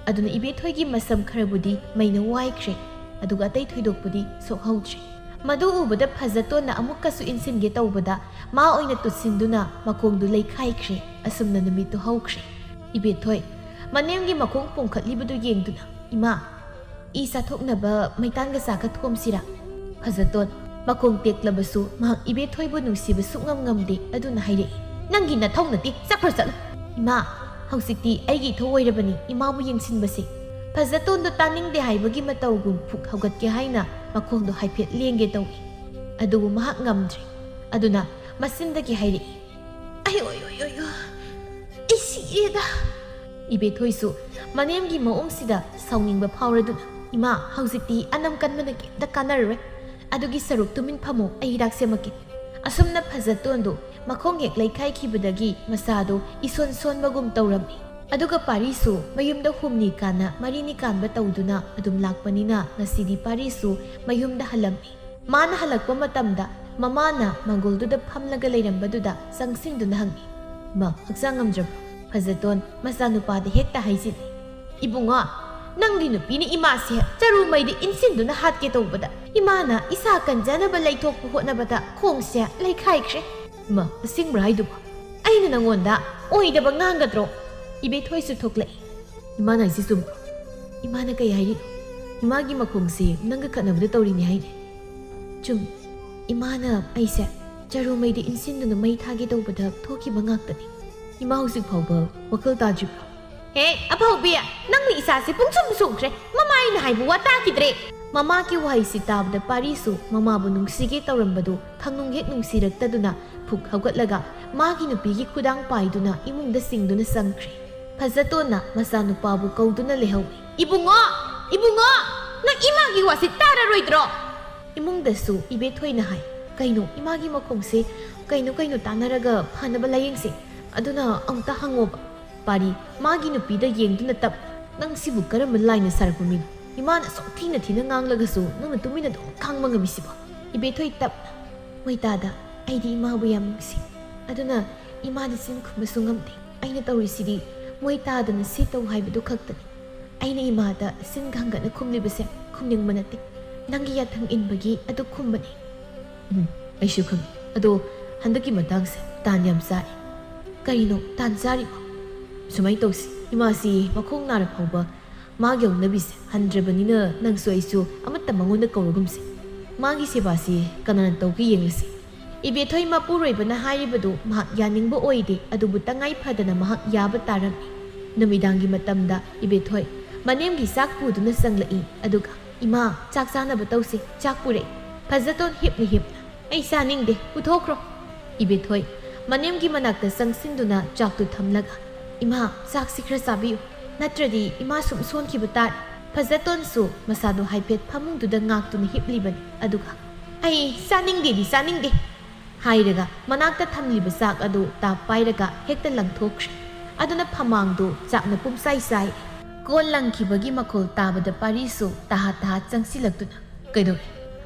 ꯑꯗꯨꯅ ꯏꯕꯦꯊꯣꯏꯒꯤ ꯃꯁꯝ ꯈꯔꯕꯨꯗꯤ ꯃꯩꯅ ꯋꯥꯏꯈ꯭ꯔꯦ, ꯑꯗꯨꯒ ꯑꯇꯩ ꯊꯣꯏꯗꯣꯛꯄꯗꯤ ꯁꯣꯛꯍꯧꯗ꯭ꯔꯦ꯫ ꯃꯗꯨ ꯎꯕꯗ ꯐꯖꯇꯣꯟꯅ ꯑꯃꯨꯛꯀꯁꯨ ꯏꯟꯁꯤꯟꯒꯦ ꯇꯧꯕꯗ ꯃꯥ ꯑꯣꯏꯅ ꯇꯨꯁꯤꯟꯗꯨꯅ ꯃꯈꯣꯡꯗꯨ ꯂꯩꯈꯥꯏꯈ꯭ꯔꯦ꯫ ꯑꯁꯨꯝꯅ ꯅꯨꯃꯤꯠꯇꯨ ꯍꯧꯈ꯭ꯔꯦ꯫ ꯏꯕꯦꯊꯣꯏ ꯃꯅꯦꯝꯒꯤ ꯃꯈꯣꯡ ꯄꯣꯝꯈꯠꯂꯤꯕꯗꯨ ꯌꯦꯡꯗꯨꯅ, "ꯏꯃꯥ, ꯏ ꯆꯥꯊꯣꯛꯅꯕ ꯃꯩꯇꯥꯟꯒ ꯆꯥꯒ ꯊꯣꯝꯁꯤꯔꯥ?" ꯐꯖꯇꯣꯟ ꯃꯈꯣꯡ ꯇꯦꯛꯂꯕꯁꯨ ꯃꯍꯥꯛ ꯏꯕꯦꯊꯣꯏꯕꯨ ꯅꯨꯡꯁꯤꯕ ꯁꯨꯛꯉꯝ ꯉꯝꯗꯦ꯫ ꯑꯗꯨꯅ ꯍꯥꯏꯔꯛꯏ, "ꯅꯪꯒꯤ ꯅꯊꯧ ꯅꯠꯇꯦ, ꯆꯠꯈ꯭ꯔꯣ ꯆꯠꯂꯣ!" "ꯏꯃꯥ, ꯍꯧꯖꯤꯛꯇꯤ ꯑꯩꯒꯤ ꯏꯊꯧ ꯑꯣꯏꯔꯕꯅꯤ ꯏꯃꯥꯕꯨ ꯌꯦꯡꯁꯤꯟꯕꯁꯦ꯫" ꯐꯖꯇꯣꯟꯗꯨ ꯇꯥꯅꯤꯡꯗꯦ ꯍꯥꯏꯕꯒꯤ ꯃꯇꯧꯒꯨꯝ ꯐꯨꯛ ꯍꯧꯒꯠꯀꯦ ꯍꯥꯏꯅ ꯃꯈꯣꯡꯗꯣ ꯍꯥꯏꯐꯦꯠ ꯂꯦꯡꯒꯦ ꯇꯧꯏ꯫ ꯑꯗꯨꯕꯨ ꯃꯍꯥꯛ ꯉꯝꯗ꯭ꯔꯦ꯫ ꯑꯗꯨꯅ ꯃꯆꯤꯟꯗꯒꯤ ꯍꯥꯏꯔꯛꯏ, "ꯑꯩ ꯑꯣꯏ ꯑꯣꯏ ꯑꯣꯏ ꯑꯣꯏ, ꯑꯩ ꯁꯤꯔꯦꯗ!" ꯏꯕꯦꯊꯣꯏꯁꯨ ꯃꯅꯦꯝꯒꯤ ꯃꯑꯣꯡꯁꯤꯗ ꯁꯥꯎꯅꯤꯡꯕ ꯐꯥꯎꯔꯗꯨꯅ, "ꯏꯃꯥ, ꯍꯧꯖꯤꯛꯇꯤ ꯑꯅꯝ ꯀꯟꯕꯅ ꯀꯩꯝꯇ ꯀꯥꯟꯅꯔꯔꯣꯏ꯫ ꯑꯗꯨꯒꯤ ꯁꯔꯨꯛ ꯇꯨꯃꯤꯟ ꯐꯝꯃꯣ, ꯑꯩ ꯍꯤꯗꯥꯛ ꯁꯦꯝꯃꯛꯀꯦ꯫" ꯑꯁꯨꯝꯅ ꯐꯖꯇꯣꯟꯗꯨ ꯃꯈꯣꯡ ꯍꯦꯛ ꯂꯩꯈꯥꯏꯈꯤꯕꯗꯒꯤ ꯃꯁꯥꯗꯨ ꯏꯁꯣꯟ ꯁꯣꯟꯕꯒꯨꯝ ꯇꯧꯔꯝꯃꯤ꯫ ꯑꯗꯨꯒ ꯄꯥꯔꯤꯁꯨ ꯃꯌꯨꯝꯗ ꯍꯨꯝꯅꯤ ꯀꯥꯟꯅ ꯃꯔꯤꯅꯤ ꯀꯥꯟꯕ ꯇꯧꯗꯨꯅ ꯑꯗꯨꯝ ꯂꯥꯛꯄꯅꯤꯅ ꯉꯁꯤꯗꯤ ꯄꯥꯔꯤꯁꯨ ꯃꯌꯨꯝꯗ ꯍꯜꯂꯝꯃꯤ꯫ ꯃꯥꯅ ꯍꯜꯂꯛꯄ ꯃꯇꯝꯗ ꯃꯃꯥꯅ ꯃꯪꯒꯣꯜꯗꯨꯗ ꯐꯝꯂꯒ ꯂꯩꯔꯝꯕꯗꯨꯗ ꯆꯪꯁꯤꯟꯗꯨꯅ ꯍꯪꯉꯤ, "ꯃꯥ, ꯍꯛꯆꯥꯡ ꯉꯝꯗ꯭ꯔꯕ꯭ꯔꯣ?" ꯐꯖꯇꯣꯟ ꯃꯆꯥꯅꯨꯄꯥꯗ ꯍꯦꯛꯇ ꯍꯥꯏꯖꯤꯜꯂꯤ, "ꯏꯕꯨꯡꯉꯣ, ꯅꯪꯒꯤ ꯅꯨꯄꯤꯅ ꯏꯃꯥꯁꯦ ꯆꯔꯨ ꯃꯩꯗ ꯏꯟꯁꯤꯟꯗꯨꯅ ꯍꯥꯠꯀꯦ ꯇꯧꯕꯗ ꯏꯃꯥꯅ ꯏꯁꯥ ꯀꯟꯖꯅꯕ ꯂꯩꯊꯣꯛꯄ ꯍꯣꯠꯅꯕꯗ ꯈꯣꯡꯁꯦ ꯂꯩꯈꯥꯏꯈ꯭ꯔꯦ꯫" "ꯏꯃꯥ, ꯑꯁꯦꯡꯕ꯭ꯔꯥ ꯍꯥꯏꯗꯨꯕꯣ? ꯑꯩꯅ ꯅꯪꯉꯣꯟꯗ ꯑꯣꯏꯗꯕ ꯉꯥꯡꯒꯗ꯭ꯔꯣ?" ꯏꯕꯦꯊꯣꯏꯁꯨ ꯊꯣꯛꯂꯛꯏ꯫ "ꯏꯃꯥꯅ ꯍꯥꯏꯁꯤ ꯆꯨꯝꯕ꯭ꯔꯣ? ꯏꯃꯥꯅ ꯀꯩ ꯍꯥꯏꯔꯤꯅꯣ? ꯏꯃꯥꯒꯤ ꯃꯈꯣꯡꯁꯦ ꯅꯪꯒ ꯈꯠꯅꯕꯗ ꯇꯧꯔꯤꯅꯦ ꯍꯥꯏꯅꯦ?" "ꯆꯨꯝ, ꯏꯃꯥꯅ ꯑꯩꯁꯦ ꯆꯔꯨ ꯃꯩꯗ ꯏꯟꯁꯤꯟꯗꯨꯅ ꯃꯩ ꯊꯥꯒꯦ ꯇꯧꯕꯗ ꯊꯣꯛꯈꯤꯕ ꯉꯥꯛꯇꯅꯤ꯫ ꯏꯃꯥ ꯍꯧꯖꯤꯛ ꯐꯥꯎꯕ ꯋꯥꯈꯜ ꯇꯥꯗ꯭ꯔꯤꯕ꯭ꯔꯣ?" "ꯍꯦ, ꯑꯐꯥꯎꯕꯤ, ꯅꯪꯅ ꯏꯆꯥꯁꯦ ꯄꯨꯡꯁꯨꯝ ꯁꯨꯝꯈ꯭ꯔꯦ꯫ ꯃꯃꯥ ꯑꯩꯅ ꯍꯥꯏꯕ ꯋꯥ ꯇꯥꯈꯤꯗ꯭ꯔꯦ꯫" ꯃꯃꯥꯒꯤ ꯋꯥꯍꯩꯁꯤ ꯇꯥꯕꯗ ꯄꯥꯔꯤꯁꯨ ꯃꯃꯥꯕꯨ ꯅꯨꯡꯁꯤꯒꯦ ꯇꯧꯔꯝꯕꯗꯨ ꯈꯪꯅꯨꯡ ꯍꯦꯛ ꯅꯨꯡꯁꯤꯔꯛꯇꯗꯨꯅ ꯐꯨꯛ ꯍꯧꯒꯠꯂꯒ ꯃꯥꯒꯤ ꯅꯨꯄꯤꯒꯤ ꯈꯨꯗꯥꯡ ꯄꯥꯏꯗꯨꯅ ꯏꯃꯨꯡꯗ ꯆꯤꯡꯗꯨꯅ ꯆꯪꯈ꯭ꯔꯦ꯫ ꯐꯖꯇꯣꯟꯅ ꯃꯆꯥꯅꯨꯄꯥꯕꯨ ꯀꯧꯗꯨꯅ ꯂꯩꯍꯧꯏ꯫ "ꯏꯕꯨꯡꯉꯣ! ꯏꯕꯨꯡꯉꯣ! ꯅꯪ ꯏꯃꯥꯒꯤ ꯋꯥꯁꯤ ꯇꯥꯔꯔꯣꯏꯗ꯭ꯔꯣ?" ꯏꯃꯨꯡꯗꯁꯨ ꯏꯕꯦꯊꯣꯏꯅ ꯍꯥꯏ, "ꯀꯩꯅꯣ, ꯏꯃꯥꯒꯤ ꯃꯈꯣꯡꯁꯦ ꯀꯩꯅꯣ ꯀꯩꯅꯣ ꯇꯥꯟꯅꯔꯒ ꯐꯅꯕ ꯂꯥꯌꯦꯡꯁꯦ꯫ ꯑꯗꯨꯅ ꯑꯃꯨꯛꯇ ꯍꯪꯉꯣꯕ꯫" ꯄꯥꯔꯤ ꯃꯥꯒꯤ ꯅꯨꯄꯤꯗ ꯌꯦꯡꯗꯨꯅ ꯇꯞ, "ꯅꯪ ꯁꯤꯕꯨ ꯀꯔꯝꯕ ꯂꯥꯏꯅ ꯁꯥꯔꯛꯄ ꯃꯤꯅꯣ? ꯏꯃꯥꯅ ꯑꯁꯨꯛ ꯊꯤꯅ ꯊꯤꯅ ꯉꯥꯡꯂꯒꯁꯨ ꯅꯪꯅ ꯇꯨꯃꯤꯟꯅ ꯑꯗꯨꯝ ꯈꯥꯡꯕ ꯉꯝꯃꯤꯁꯤꯕꯣ?" ꯏꯕꯦꯊꯣꯏ ꯇꯞꯅ, "ꯃꯣꯏꯇꯥꯗ, ꯑꯩꯗꯤ ꯏꯃꯥꯕꯨ ꯌꯥꯝ ꯅꯨꯡꯁꯤ꯫ ꯑꯗꯨꯅ ꯏꯃꯥꯗ ꯆꯤꯟ ꯈꯨꯝꯕꯁꯨ ꯉꯝꯗꯦ꯫ ꯑꯩꯅ ꯇꯧꯔꯤꯁꯤꯗꯤ ꯃꯣꯏ ꯇꯥꯗꯅ ꯁꯤ ꯇꯧ ꯍꯥꯏꯕꯗꯨ ꯈꯛꯇꯅꯤ꯫ ꯑꯩꯅ ꯏꯃꯥꯗ ꯆꯤꯟ ꯈꯪꯒꯠꯅ ꯈꯨꯝꯂꯤꯕꯁꯦ ꯈꯨꯝꯅꯤꯡꯕ ꯅꯠꯇꯦ꯫ ꯅꯪꯒꯤ ꯌꯥꯊꯪ ꯏꯟꯕꯒꯤ ꯑꯗꯨ ꯈꯨꯝꯕꯅꯤ꯫" "ꯎꯝ, ꯑꯩꯁꯨ ꯈꯪꯉꯤ꯫ ꯑꯗꯣ ꯍꯟꯗꯛꯀꯤ ꯃꯇꯥꯡꯁꯦ ꯇꯥꯟ ꯌꯥꯝ ꯆꯥꯔꯤ꯫" "ꯀꯔꯤꯅꯣ ꯇꯥꯟ ꯆꯥꯔꯤꯕꯣ?" "ꯁꯨꯃꯥꯏꯅ ꯇꯧꯁꯤ, ꯏꯃꯥꯁꯤ ꯃꯈꯣꯡ ꯅꯥꯔ ꯐꯥꯎꯕ ꯃꯥꯒꯤ ꯍꯧꯅꯕꯤꯁꯦ ꯍꯟꯗ꯭ꯔꯕꯅꯤꯅ ꯅꯪꯁꯨ ꯑꯩꯁꯨ ꯑꯃꯠꯇ ꯃꯉꯣꯟꯗ ꯀꯧꯔꯒꯨꯝꯁꯦ꯫ ꯃꯥꯒꯤ ꯁꯦꯕꯥꯁꯤ ꯀꯅꯥꯅ ꯇꯧꯒꯦ ꯌꯦꯡꯂꯁꯤ꯫" ꯏꯕꯦꯊꯣꯏ ꯃꯄꯨꯔꯣꯏꯕꯅ ꯍꯥꯏꯔꯤꯕꯗꯨ ꯃꯍꯥꯛ ꯌꯥꯅꯤꯡꯕ ꯑꯣꯏꯗꯦ, ꯑꯗꯨꯕꯨ ꯇꯉꯥꯏ ꯐꯗꯅ ꯃꯍꯥꯛ ꯌꯥꯕ ꯇꯥꯔꯝꯃꯤ꯫ ꯅꯨꯃꯤꯗꯥꯡꯒꯤ ꯃꯇꯝꯗ ꯏꯕꯦꯊꯣꯏ ꯃꯅꯦꯝꯒꯤ ꯆꯥꯛ ꯄꯨꯗꯨꯅ ꯆꯪꯂꯛꯏ, ꯑꯗꯨꯒ, "ꯏꯃꯥ, ꯆꯥꯛ ꯆꯥꯅꯕ ꯇꯧꯁꯤ, ꯆꯥꯛ ꯄꯨꯔꯛꯏ꯫" ꯐꯖꯇꯣꯟ ꯍꯤꯞꯅ ꯍꯤꯞꯅ, "ꯑꯩ ꯆꯥꯅꯤꯡꯗꯦ, ꯄꯨꯊꯣꯛꯈ꯭ꯔꯣ꯫" ꯏꯕꯦꯊꯣꯏ ꯃꯅꯦꯝꯒꯤ ꯃꯅꯥꯛꯇ ꯆꯪꯁꯤꯟꯗꯨꯅ ꯆꯥꯛꯇꯨ ꯊꯝꯂꯒ, "ꯏꯃꯥ, ꯆꯥꯛꯁꯤ ꯈꯔ ꯆꯥꯕꯤꯌꯨ, ꯅꯠꯇ꯭ꯔꯗꯤ ꯏꯃꯥ ꯁꯨꯝ ꯁꯣꯟꯈꯤꯕ ꯇꯥꯔꯦ꯫" ꯐꯖꯇꯣꯟꯁꯨ ꯃꯁꯥꯗꯨ ꯍꯥꯏꯐꯦꯠ ꯐꯃꯨꯡꯗꯨꯗ ꯉꯥꯛꯇꯨꯅ ꯍꯤꯞꯂꯤꯕꯅꯤ꯫ ꯑꯗꯨꯒ, "ꯑꯩ ꯆꯥꯅꯤꯡꯗꯦꯗꯤ ꯆꯥꯅꯤꯡꯗꯦ" ꯍꯥꯏꯔꯒ ꯃꯅꯥꯛꯇ ꯊꯝꯂꯤꯕ ꯆꯥꯛ ꯑꯗꯨ ꯇꯥꯞ ꯄꯥꯏꯔꯒ ꯍꯦꯛꯇ ꯂꯪꯊꯣꯛꯈ꯭ꯔꯦ꯫ ꯑꯗꯨꯅ ꯐꯃꯥꯡꯗꯨ ꯆꯥꯛꯅ ꯄꯨꯝꯁꯥꯏ ꯁꯥꯏ꯫ ꯀꯣꯟ ꯂꯪꯈꯤꯕꯒꯤ ꯃꯈꯣꯜ ꯇꯥꯕꯗ ꯄꯥꯔꯤꯁꯨ ꯇꯍꯥ ꯇꯍꯥ ꯆꯪꯁꯤꯜꯂꯛꯇꯨꯅ, "ꯀꯩꯗꯧꯔꯦ?"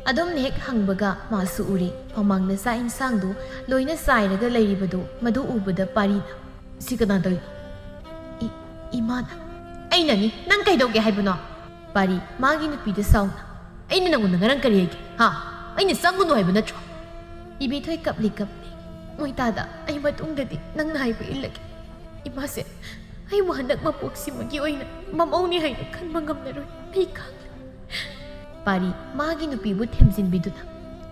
ꯑꯗꯨꯝꯅ ꯍꯦꯛ ꯍꯪꯕꯒ ꯃꯥꯁꯨ ꯎꯔꯦ, ꯐꯃꯥꯡꯗ ꯆꯥꯛ ꯏꯟꯁꯥꯡꯗꯨ ꯂꯣꯏꯅ ꯆꯥꯏꯔꯒ ꯂꯩꯔꯤꯕꯗꯨ꯫ ꯃꯗꯨ ꯎꯕꯗ ꯄꯥꯔꯤꯅ, "ꯁꯤ ꯀꯅꯥ ꯇꯧꯔꯤꯅꯣ?" "ꯏ-, ꯏꯃꯥꯅ꯫" "ꯑꯩꯅꯅꯤ, ꯅꯪ ꯀꯩꯗꯧꯒꯦ ꯍꯥꯏꯕꯅꯣ?" ꯄꯥꯔꯤ, ꯃꯥꯒꯤ ꯅꯨꯄꯤꯗ ꯁꯥꯎꯅ, "ꯑꯩꯅ ꯅꯪꯉꯣꯟꯗ ꯉꯔꯥꯡ ꯀꯔꯤ ꯍꯥꯏꯒꯦ? ꯍꯥ? ꯑꯩꯅ ꯆꯪꯒꯅꯨ ꯍꯥꯏꯕ ꯅꯠꯇ꯭ꯔꯣ?" ꯏꯕꯦꯊꯣꯏ ꯀꯞꯂꯤ ꯀꯞꯂꯤ, "ꯃꯣꯏꯇꯥꯗ, ꯑꯩ ꯃꯇꯨꯡꯗꯗꯤ ꯅꯪꯅ ꯍꯥꯏꯕ ꯏꯜꯂꯒꯦ꯫ ꯏꯃꯥꯁꯦ ꯑꯩꯕꯨ ꯍꯟꯗꯛ ꯃꯄꯣꯛꯁꯤꯃꯒꯤ ꯑꯣꯏꯅ ꯃꯃꯧꯅꯤ ꯍꯥꯏꯅ ꯈꯟꯕ ꯉꯝꯂꯔꯣꯏ꯫ ꯑꯩ ꯈꯪꯂꯦ꯫" ꯄꯥꯔꯤ, ꯃꯥꯒꯤ ꯅꯨꯄꯤꯕꯨ ꯊꯦꯝꯖꯤꯟꯕꯤꯗꯨꯅ,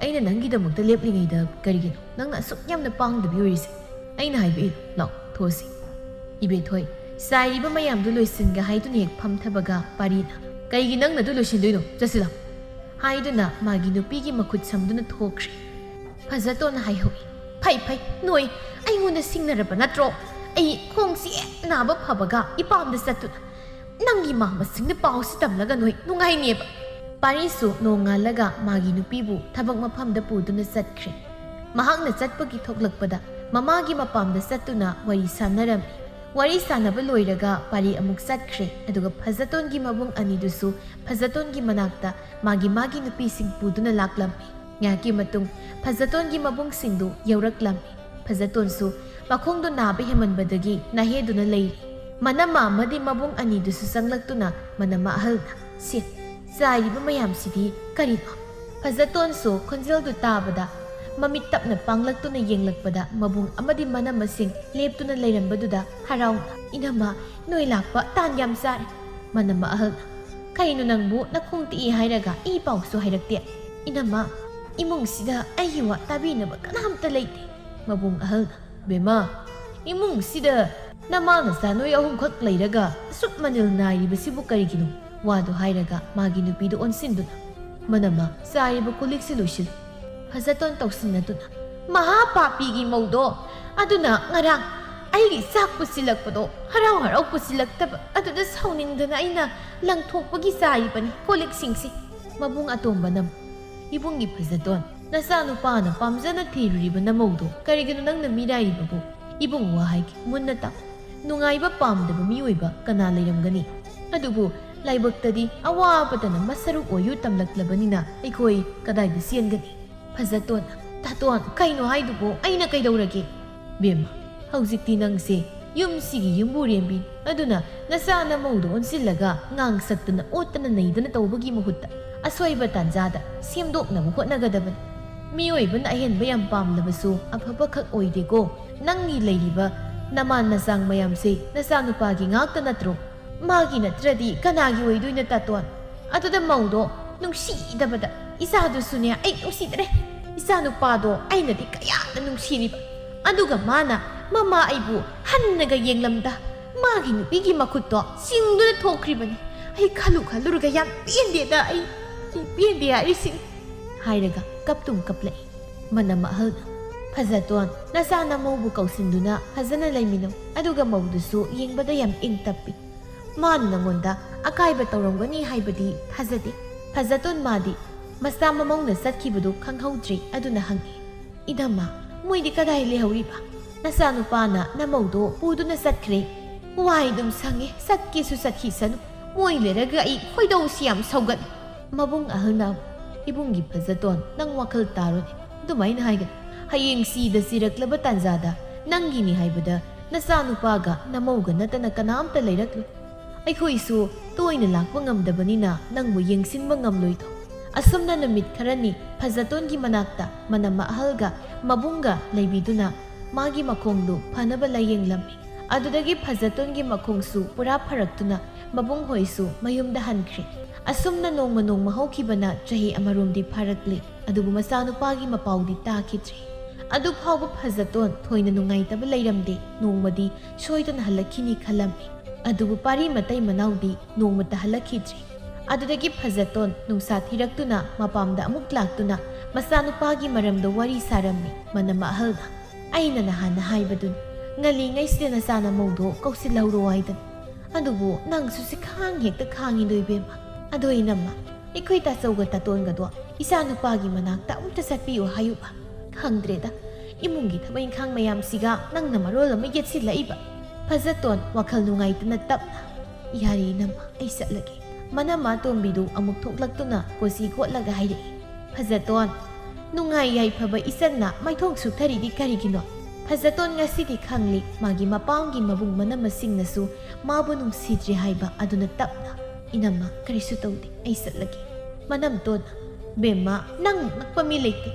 "ꯑꯩꯅ ꯅꯪꯒꯤꯗꯃꯛꯇ ꯂꯦꯞꯂꯤꯉꯩꯗ ꯀꯔꯤꯒꯤꯅꯣ ꯅꯪꯅ ꯑꯁꯨꯛ ꯌꯥꯝꯅ ꯄꯥꯡꯗꯕꯤ ꯑꯣꯏꯔꯤꯁꯦ? ꯑꯩꯅ ꯍꯥꯏꯕ ꯏꯜꯂꯨ, ꯂꯥꯛꯑꯣ, ꯊꯣꯛꯑꯁꯤ꯫" ꯏꯕꯦꯊꯣꯏ, ꯆꯥꯏꯔꯤꯕ ꯃꯌꯥꯝꯗꯨ ꯂꯣꯏꯁꯤꯟꯒꯦ ꯍꯥꯏꯗꯨꯅ ꯍꯦꯛ ꯐꯝꯊꯕꯒ ꯄꯥꯔꯤꯅ, "ꯀꯩꯒꯤ ꯅꯪꯅ ꯑꯗꯨ ꯂꯣꯏꯁꯤꯟꯗꯣꯏꯅꯣ? ꯆꯠꯁꯤꯜꯂꯣ꯫" ꯍꯥꯏꯗꯨꯅ ꯃꯥꯒꯤ ꯅꯨꯄꯤꯒꯤ ꯃꯈꯨꯠ ꯁꯝꯗꯨꯅ ꯊꯣꯛꯈ꯭ꯔꯦ꯫ ꯐꯖꯇꯣꯟꯅ ꯍꯥꯏꯍꯧꯏ, "ꯐꯩ, ꯐꯩ, ꯅꯣꯏ ꯑꯩꯉꯣꯟꯗ ꯁꯤꯡꯅꯔꯕ ꯅꯠꯇ꯭ꯔꯣ? ꯑꯩ ꯈꯣꯡꯁꯤ ꯍꯦꯛ ꯅꯥꯕ ꯐꯕꯒ ꯏꯄꯥꯝꯗ ꯆꯠꯇꯨꯅ ꯅꯪꯒꯤ ꯃꯥ ꯃꯁꯤꯡꯅ ꯄꯥꯎꯁꯤ ꯇꯝꯂꯒ ꯅꯣꯏ ꯅꯨꯡꯉꯥꯏꯅꯦꯕ꯫" ꯄꯥꯔꯤꯁꯨ ꯅꯣꯡꯉꯥꯜꯂꯒ ꯃꯥꯒꯤ ꯅꯨꯄꯤꯕꯨ ꯊꯕꯛ ꯃꯐꯝꯗ ꯄꯨꯗꯨꯅ ꯆꯠꯈ꯭ꯔꯦ꯫ ꯃꯍꯥꯛꯅ ꯆꯠꯄꯒꯤ ꯊꯣꯛꯂꯛꯄꯗ ꯃꯃꯥꯒꯤ ꯃꯄꯥꯝꯗ ꯆꯠꯇꯨꯅ ꯋꯥꯔꯤ ꯁꯥꯟꯅꯔꯝꯃꯤ꯫ ꯋꯥꯔꯤ ꯁꯥꯟꯅꯕ ꯂꯣꯏꯔꯒ ꯄꯥꯔꯤ ꯑꯃꯨꯛ ꯆꯠꯈ꯭ꯔꯦ, ꯑꯗꯨꯒ ꯐꯖꯇꯣꯟꯒꯤ ꯃꯕꯨꯡ ꯑꯅꯤꯗꯨꯁꯨ ꯐꯖꯇꯣꯟꯒꯤ ꯃꯅꯥꯛꯇ ꯃꯥꯒꯤ ꯃꯥꯒꯤ ꯅꯨꯄꯤꯁꯤꯡ ꯄꯨꯗꯨꯅ ꯂꯥꯛꯂꯝꯃꯤ꯫ ꯉꯥꯏꯍꯥꯛꯀꯤ ꯃꯇꯨꯡ ꯐꯖꯇꯣꯟꯒꯤ ꯃꯕꯨꯡꯁꯤꯡꯗꯨ ꯌꯧꯔꯛꯂꯝꯃꯤ꯫ ꯐꯖꯇꯣꯟꯁꯨ ꯃꯈꯣꯡꯗꯨ ꯅꯥꯕ ꯍꯦꯟꯃꯟꯕꯗꯒꯤ ꯅꯥꯍꯦꯗꯨꯅ ꯂꯩꯔꯤ꯫ ꯃꯅꯝꯃ ꯑꯃꯗꯤ ꯃꯕꯨꯡ ꯑꯅꯤꯗꯨꯁꯨ ꯆꯪꯂꯛꯇꯨꯅ ꯃꯅꯝꯃ ꯑꯍꯜꯅ, "ꯁꯤ, ꯆꯥꯏꯔꯤꯕ ꯃꯌꯥꯝꯁꯤꯗꯤ ꯀꯔꯤꯅꯣ?" ꯐꯖꯇꯣꯟꯁꯨ ꯈꯣꯟꯖꯦꯜꯗꯨ ꯇꯥꯕꯗ ꯃꯃꯤꯠ ꯇꯞꯅ ꯄꯥꯡꯂꯛꯇꯨꯅ ꯌꯦꯡꯂꯛꯄꯗ ꯃꯕꯨꯡ ꯑꯃꯗꯤ ꯃꯅꯝꯃꯁꯤꯡ ꯂꯦꯞꯇꯨꯅ ꯂꯩꯔꯝꯕꯗꯨꯗ ꯍꯔꯥꯎꯅ, "ꯏꯅꯝꯃ, ꯅꯣꯏ ꯂꯥꯛꯄ ꯇꯥꯟ ꯌꯥꯝ ꯆꯥꯔꯦ꯫" ꯃꯅꯝꯃ ꯑꯍꯜꯅ, "ꯀꯩꯅꯣ ꯅꯪꯕꯨ ꯅꯈꯣꯡ ꯇꯦꯛꯏ ꯍꯥꯏꯔꯒ ꯏ ꯄꯥꯎꯁꯨ ꯍꯥꯏꯔꯛꯇꯦ? ꯏꯅꯝꯃ, ꯏꯃꯨꯡꯁꯤꯗ ꯑꯩꯒꯤ ꯋꯥ ꯇꯥꯕꯤꯅꯕ ꯀꯅꯥꯝꯇ ꯂꯩꯇꯦ꯫" ꯃꯕꯨꯡ ꯑꯍꯜꯅ, "ꯕꯦꯝꯃ, ꯏꯃꯨꯡꯁꯤꯗ ꯅꯃꯥ ꯅꯆꯥ ꯅꯣꯏ ꯑꯍꯨꯝꯈꯛ ꯂꯩꯔꯒ ꯑꯁꯨꯛ ꯃꯅꯤꯜ ꯅꯥꯏꯔꯤꯕꯁꯤꯕꯨ ꯀꯔꯤꯒꯤꯅꯣ?" ꯋꯥꯗꯨ ꯍꯥꯏꯔꯒ ꯃꯥꯒꯤ ꯅꯨꯄꯤꯗꯨ ꯑꯣꯟꯁꯤꯟꯗꯨꯅ, "ꯃꯅꯝꯃ, ꯆꯥꯏꯔꯤꯕ ꯀꯣꯜꯂꯤꯛꯁꯤ ꯂꯣꯏꯁꯤꯜꯂꯨ꯫" ꯐꯖꯇꯣꯟ ꯇꯧꯁꯤꯟꯅꯗꯨꯅ, "ꯃꯍꯥ ꯄꯥꯄꯤꯒꯤ ꯃꯧꯗꯣ ꯑꯗꯨꯅ ꯉꯔꯥꯡ ꯑꯩꯒꯤ ꯆꯥꯛ ꯄꯨꯁꯤꯜꯂꯛꯄꯗꯣ ꯍꯔꯥꯎ ꯍꯔꯥꯎ ꯄꯨꯁꯤꯜꯂꯛꯇꯕ ꯑꯗꯨꯗ ꯁꯥꯎꯅꯤꯡꯗꯅ ꯑꯩꯅ ꯂꯪꯊꯣꯛꯄꯒꯤ ꯆꯥꯏꯔꯤꯕꯅꯤ ꯀꯣꯜꯂꯤꯛꯁꯤꯡꯁꯤ꯫" ꯃꯕꯨꯡ ꯑꯇꯣꯝꯕꯅ, "ꯏꯕꯨꯡꯒꯤ ꯐꯖꯇꯣꯟ, ꯅꯆꯥꯅꯨꯄꯥꯅ ꯄꯥꯝꯖꯅ ꯊꯤꯔꯨꯔꯤꯕ ꯅꯃꯧꯗꯣ ꯀꯔꯤꯒꯤꯅꯣ ꯅꯪꯅ ꯃꯤꯔꯥꯏꯔꯤꯕꯕꯨ? ꯏꯕꯨꯡ ꯋꯥ ꯍꯥꯏꯒꯦ, ꯃꯨꯟꯅ ꯇꯥꯎ꯫ ꯅꯨꯡꯉꯥꯏꯕ ꯄꯥꯝꯗꯕ ꯃꯤꯑꯣꯏꯕ ꯀꯅꯥ ꯂꯩꯔꯝꯒꯅꯤ? ꯑꯗꯨꯕꯨ ꯂꯥꯏꯕꯛꯇꯗꯤ ꯑꯋꯥꯕꯇꯅ ꯃꯁꯔꯨꯛ ꯑꯣꯏꯌꯨ ꯇꯝꯂꯛꯂꯕꯅꯤꯅ ꯑꯩꯈꯣꯏ ꯀꯗꯥꯏꯗ ꯆꯦꯟꯒꯅꯤ? ꯐꯖꯇꯣꯟ, ꯇꯥꯇꯣꯟ, ꯀꯩꯅꯣ ꯍꯥꯏꯗꯨꯕꯨ? ꯑꯩꯅ ꯀꯩꯗꯧꯔꯒꯦ? ꯕꯦꯝꯃ, ꯍꯧꯖꯤꯛꯇꯤ ꯅꯪꯁꯦ ꯌꯨꯝꯁꯤꯒꯤ ꯌꯨꯝꯕꯨꯔꯦꯝꯕꯤ, ꯑꯗꯨꯅ ꯅꯆꯥ ꯅꯃꯧꯗꯣ ꯑꯣꯟꯁꯤꯜꯂꯒ ꯉꯥꯡꯁꯛꯇꯅ ꯑꯣꯠꯇꯅ ꯅꯩꯗꯅ ꯇꯧꯕꯒꯤ ꯃꯍꯨꯠꯇ ꯑꯁꯣꯏꯕ ꯇꯥꯟꯖꯥꯗ ꯁꯦꯝꯗꯣꯛꯅꯕ ꯍꯣꯠꯅꯒꯗꯕꯅꯤ꯫ ꯃꯤꯑꯣꯏꯕꯅ ꯑꯍꯦꯟꯕ ꯌꯥꯝ ꯄꯥꯝꯂꯕꯁꯨ ꯑꯐꯕꯈꯛ ꯑꯣꯏꯗꯦꯀꯣ꯫ ꯅꯪꯒꯤ ꯂꯩꯔꯤꯕ ꯅꯃꯥꯟ ꯅꯆꯥꯡ ꯃꯌꯥꯝꯁꯦ ꯅꯆꯥꯅꯨꯄꯥꯒꯤ ꯉꯥꯛꯇ ꯅꯠꯇ꯭ꯔꯣ? ꯃꯥꯒꯤ ꯅꯠꯇ꯭ꯔꯗꯤ ꯀꯅꯥꯒꯤ ꯑꯣꯏꯗꯣꯏꯅꯣ, ꯇꯥꯇꯣꯟ? ꯑꯗꯨꯗ ꯃꯧꯗꯣ ꯅꯨꯡꯁꯤꯗꯕꯗ ꯏꯆꯥꯗꯨꯁꯨꯅꯦ ꯑꯩ ꯅꯨꯡꯁꯤꯗ꯭ꯔꯦ꯫ ꯏꯆꯥꯅꯨꯄꯥꯗꯣ ꯑꯩꯅꯗꯤ ꯀꯌꯥꯗ ꯅꯨꯡꯁꯤꯔꯤꯕ, ꯑꯗꯨꯒ ꯃꯥꯅ ꯃꯃꯥ ꯑꯩꯕꯨ ꯍꯟꯅꯒ ꯌꯦꯡꯂꯝꯗ ꯃꯥꯒꯤ ꯅꯨꯄꯤꯒꯤ ꯃꯈꯨꯠꯇꯣ ꯆꯤꯡꯗꯨꯅ ꯊꯣꯛꯈ꯭ꯔꯤꯕꯅꯤ꯫ ꯑꯩ ꯈꯜꯂꯨ ꯈꯜꯂꯨꯔꯒ ꯌꯥꯝ ꯄꯦꯟꯗꯦꯗ꯫ ꯑꯩ, ꯑꯩ ꯄꯦꯟꯗꯦ ꯍꯥꯏꯔꯤꯁꯤꯅꯤ, ꯍꯥꯏꯔꯒ ꯀꯞꯇꯨꯝ ꯀꯞꯂꯛꯏ꯫ ꯃꯅꯝ ꯑꯍꯜꯅ, ꯐꯖꯇꯣꯟ, ꯅꯆꯥ ꯅꯃꯧꯕꯨ ꯀꯧꯁꯤꯟꯗꯨꯅ ꯐꯖꯅ ꯂꯩꯃꯤꯟꯅꯧ, ꯑꯗꯨꯒ ꯃꯧꯗꯨꯁꯨ ꯌꯦꯡꯕꯗ ꯌꯥꯝ ꯏꯪ ꯇꯞꯄꯤ꯫ ꯃꯥꯅ ꯅꯉꯣꯟꯗ ꯑꯀꯥꯏꯕ ꯇꯧꯔꯝꯒꯅꯤ ꯍꯥꯏꯕꯗꯤ ꯊꯥꯖꯗꯦ꯫ ꯐꯖꯇꯣꯟ ꯃꯥꯗꯤ ꯃꯆꯥ ꯃꯃꯧꯅ ꯆꯠꯈꯤꯕꯗꯨ ꯈꯪꯍꯧꯗ꯭ꯔꯤ, ꯑꯗꯨꯅ ꯍꯪꯉꯤ, ꯏꯅꯝꯃ, ꯃꯣꯏꯗꯤ ꯀꯗꯥꯏ ꯂꯩꯍꯧꯔꯤꯕ? ꯅꯆꯥꯅꯨꯄꯥꯅ ꯅꯃꯧꯗꯣ ꯄꯨꯗꯨꯅ ꯆꯠꯈ꯭ꯔꯦ꯫ ꯋꯥꯏ ꯑꯗꯨꯝ ꯁꯪꯉꯦ, ꯆꯠꯀꯦꯁꯨ ꯆꯠꯈꯤꯁꯅꯨ꯫ ꯃꯣꯏ ꯂꯩꯔꯒ ꯑꯩ ꯈꯣꯏꯗꯧꯁꯤ ꯌꯥꯝ ꯁꯧꯒꯠꯂꯤ꯫ ꯃꯕꯨꯡ ꯑꯍꯜꯅ, ꯏꯕꯨꯡꯒꯤ ꯐꯖꯇꯣꯟ, ꯅꯪ ꯋꯥꯈꯜ ꯇꯥꯔꯣꯅꯦ, ꯑꯗꯨꯃꯥꯏꯅ ꯍꯥꯏꯒꯅꯨ꯫ ꯍꯌꯦꯡ ꯁꯤꯗ ꯁꯤꯔꯛꯂꯕ ꯇꯥꯟꯖꯥꯗ ꯅꯪꯒꯤꯅꯤ ꯍꯥꯏꯕꯗ ꯅꯆꯥꯅꯨꯄꯥꯒ ꯅꯃꯧꯒ ꯅꯠꯇꯅ ꯀꯅꯥꯝꯇ ꯂꯩꯔꯛꯂꯣꯏ꯫ ꯑꯩꯈꯣꯏꯁꯨ ꯇꯣꯏꯅ ꯂꯥꯛꯄ ꯉꯝꯗꯕꯅꯤꯅ ꯅꯪꯕꯨ ꯌꯦꯡꯁꯤꯟꯕ ꯉꯝꯂꯣꯏꯗꯣ꯫ ꯑꯁꯨꯝꯅ ꯅꯨꯃꯤꯠ ꯈꯔꯅꯤ ꯐꯖꯇꯣꯟꯒꯤ ꯃꯅꯥꯛꯇ ꯃꯅꯝ ꯑꯍꯜꯒ ꯃꯕꯨꯡꯒ ꯂꯩꯕꯤꯗꯨꯅ ꯃꯥꯒꯤ ꯃꯈꯣꯡꯗꯨ ꯐꯅꯕ ꯂꯥꯌꯦꯡꯂꯝꯃꯤ꯫ ꯑꯗꯨꯗꯒꯤ ꯐꯖꯇꯣꯟꯒꯤ ꯃꯈꯣꯡꯁꯨ ꯄꯨꯔꯥ ꯐꯔꯛꯇꯨꯅ ꯃꯕꯨꯡ ꯍꯣꯏꯁꯨ ꯃꯌꯨꯝꯗ ꯍꯟꯈ꯭ꯔꯦ꯫ ꯑꯁꯨꯝꯅ ꯅꯣꯡꯃ ꯅꯣꯡꯃ ꯍꯧꯈꯤꯕꯅ ꯆꯍꯤ ꯑꯃꯔꯣꯝꯗꯤ ꯐꯥꯔꯛꯂꯦ, ꯑꯗꯨꯕꯨ ꯃꯆꯥꯅꯨꯄꯥꯒꯤ ꯃꯄꯥꯎꯗꯤ ꯇꯥꯈꯤꯗ꯭ꯔꯦ꯫ ꯑꯗꯨ ꯐꯥꯎꯕ ꯐꯖꯇꯣꯟ ꯊꯣꯏꯅ ꯅꯨꯡꯉꯥꯏꯇꯕ ꯂꯩꯔꯝꯗꯦ꯫ ꯅꯣꯡꯃꯗꯤ ꯁꯣꯏꯗꯅ ꯍꯜꯂꯛꯈꯤꯅꯤ ꯈꯜꯂꯝꯃꯤ꯫ ꯑꯗꯨꯕꯨ ꯄꯥꯔꯤ ꯃꯇꯩ ꯃꯅꯥꯎꯗꯤ ꯅꯣꯡꯃꯇ ꯍꯜꯂꯛꯈꯤꯗ꯭ꯔꯦ꯫ ꯑꯗꯨꯗꯒꯤ ꯐꯖꯇꯣꯟ ꯅꯨꯡꯁꯥ ꯊꯤꯔꯛꯇꯨꯅ ꯃꯄꯥꯝꯗ ꯑꯃꯨꯛ ꯂꯥꯛꯇꯨꯅ ꯃꯆꯥꯅꯨꯄꯥꯒꯤ ꯃꯔꯝꯗ ꯋꯥꯔꯤ ꯁꯥꯔꯝꯃꯤ꯫ ꯃꯅꯝ ꯑꯍꯜꯅ, ꯑꯩꯅ ꯅꯍꯥꯟꯅ ꯍꯥꯏꯕꯗꯨꯅꯤ, ꯉꯜꯂꯤꯉꯩꯁꯤꯗ ꯅꯆꯥ ꯅꯃꯧꯗꯣ ꯀꯧꯁꯤꯜꯍꯧꯔꯣ ꯍꯥꯏꯗꯅ꯫ ꯑꯗꯨꯕꯨ ꯅꯪꯁꯨ ꯁꯤꯈꯥꯡ ꯍꯦꯛꯇ ꯈꯥꯡꯉꯤꯗꯣ, ꯏꯕꯦꯝꯃ꯫ ꯑꯗꯣ ꯏꯅꯝꯃ, ꯑꯩꯈꯣꯏ ꯇꯥꯆꯧꯒ ꯇꯥꯇꯣꯟꯒꯗꯣ ꯏꯆꯥ ꯅꯨꯄꯥꯒꯤ ꯃꯅꯥꯛꯇ ꯑꯃꯨꯛꯇ ꯆꯠꯄꯤꯌꯨ ꯍꯥꯏꯌꯨꯕ꯫ ꯈꯪꯗ꯭ꯔꯦꯗ, ꯏꯃꯨꯡꯒꯤ ꯊꯕꯛ ꯏꯪꯈꯥꯡ ꯃꯌꯥꯝꯁꯤꯒ ꯅꯪꯅ ꯃꯔꯣꯜ ꯑꯃ ꯌꯦꯠꯁꯤꯜꯂꯛꯏꯕ꯫ ꯐꯖꯇꯣꯟ ꯋꯥꯈꯜ ꯅꯨꯡꯉꯥꯏꯇꯅ ꯇꯞꯅ, "ꯌꯥꯔꯦ ꯏꯅꯝꯃ, ꯑꯩ ꯆꯠꯂꯒꯦ꯫" ꯃꯅꯝꯃ ꯇꯣꯝꯕꯤꯗꯨ ꯑꯃꯨꯛ ꯊꯣꯛꯂꯛꯇꯨꯅ ꯀꯣꯆꯤ ꯀꯣꯠꯂꯒ ꯍꯥꯏꯔꯛꯏ, "ꯐꯖꯇꯣꯟ, ꯅꯨꯡꯉꯥꯏ ꯌꯥꯏꯐꯕ ꯏꯆꯟꯅ ꯃꯥꯏꯊꯣꯡ ꯁꯨꯛꯊꯔꯤꯗꯤ ꯀꯔꯤꯒꯤꯅꯣ?" ꯐꯖꯇꯣꯟ ꯉꯁꯤꯗꯤ ꯈꯪꯂꯤ, ꯃꯥꯒꯤ ꯃꯄꯥꯝꯒꯤ ꯃꯕꯨꯡ ꯃꯅꯝꯃꯁꯤꯡꯅꯁꯨ ꯃꯥꯕꯨ ꯅꯨꯡꯁꯤꯗ꯭ꯔꯦ ꯍꯥꯏꯕ꯫ ꯑꯗꯨꯅ ꯇꯞꯅ, "ꯏꯅꯝꯃ, ꯀꯔꯤꯁꯨ ꯇꯧꯗꯦ, ꯑꯩ ꯆꯠꯂꯒꯦ꯫" ꯃꯅꯝꯇꯣꯟꯅ, "ꯕꯦꯝꯃ, ꯅꯪ ꯉꯛꯄ ꯃꯤ ꯂꯩꯇꯦ꯫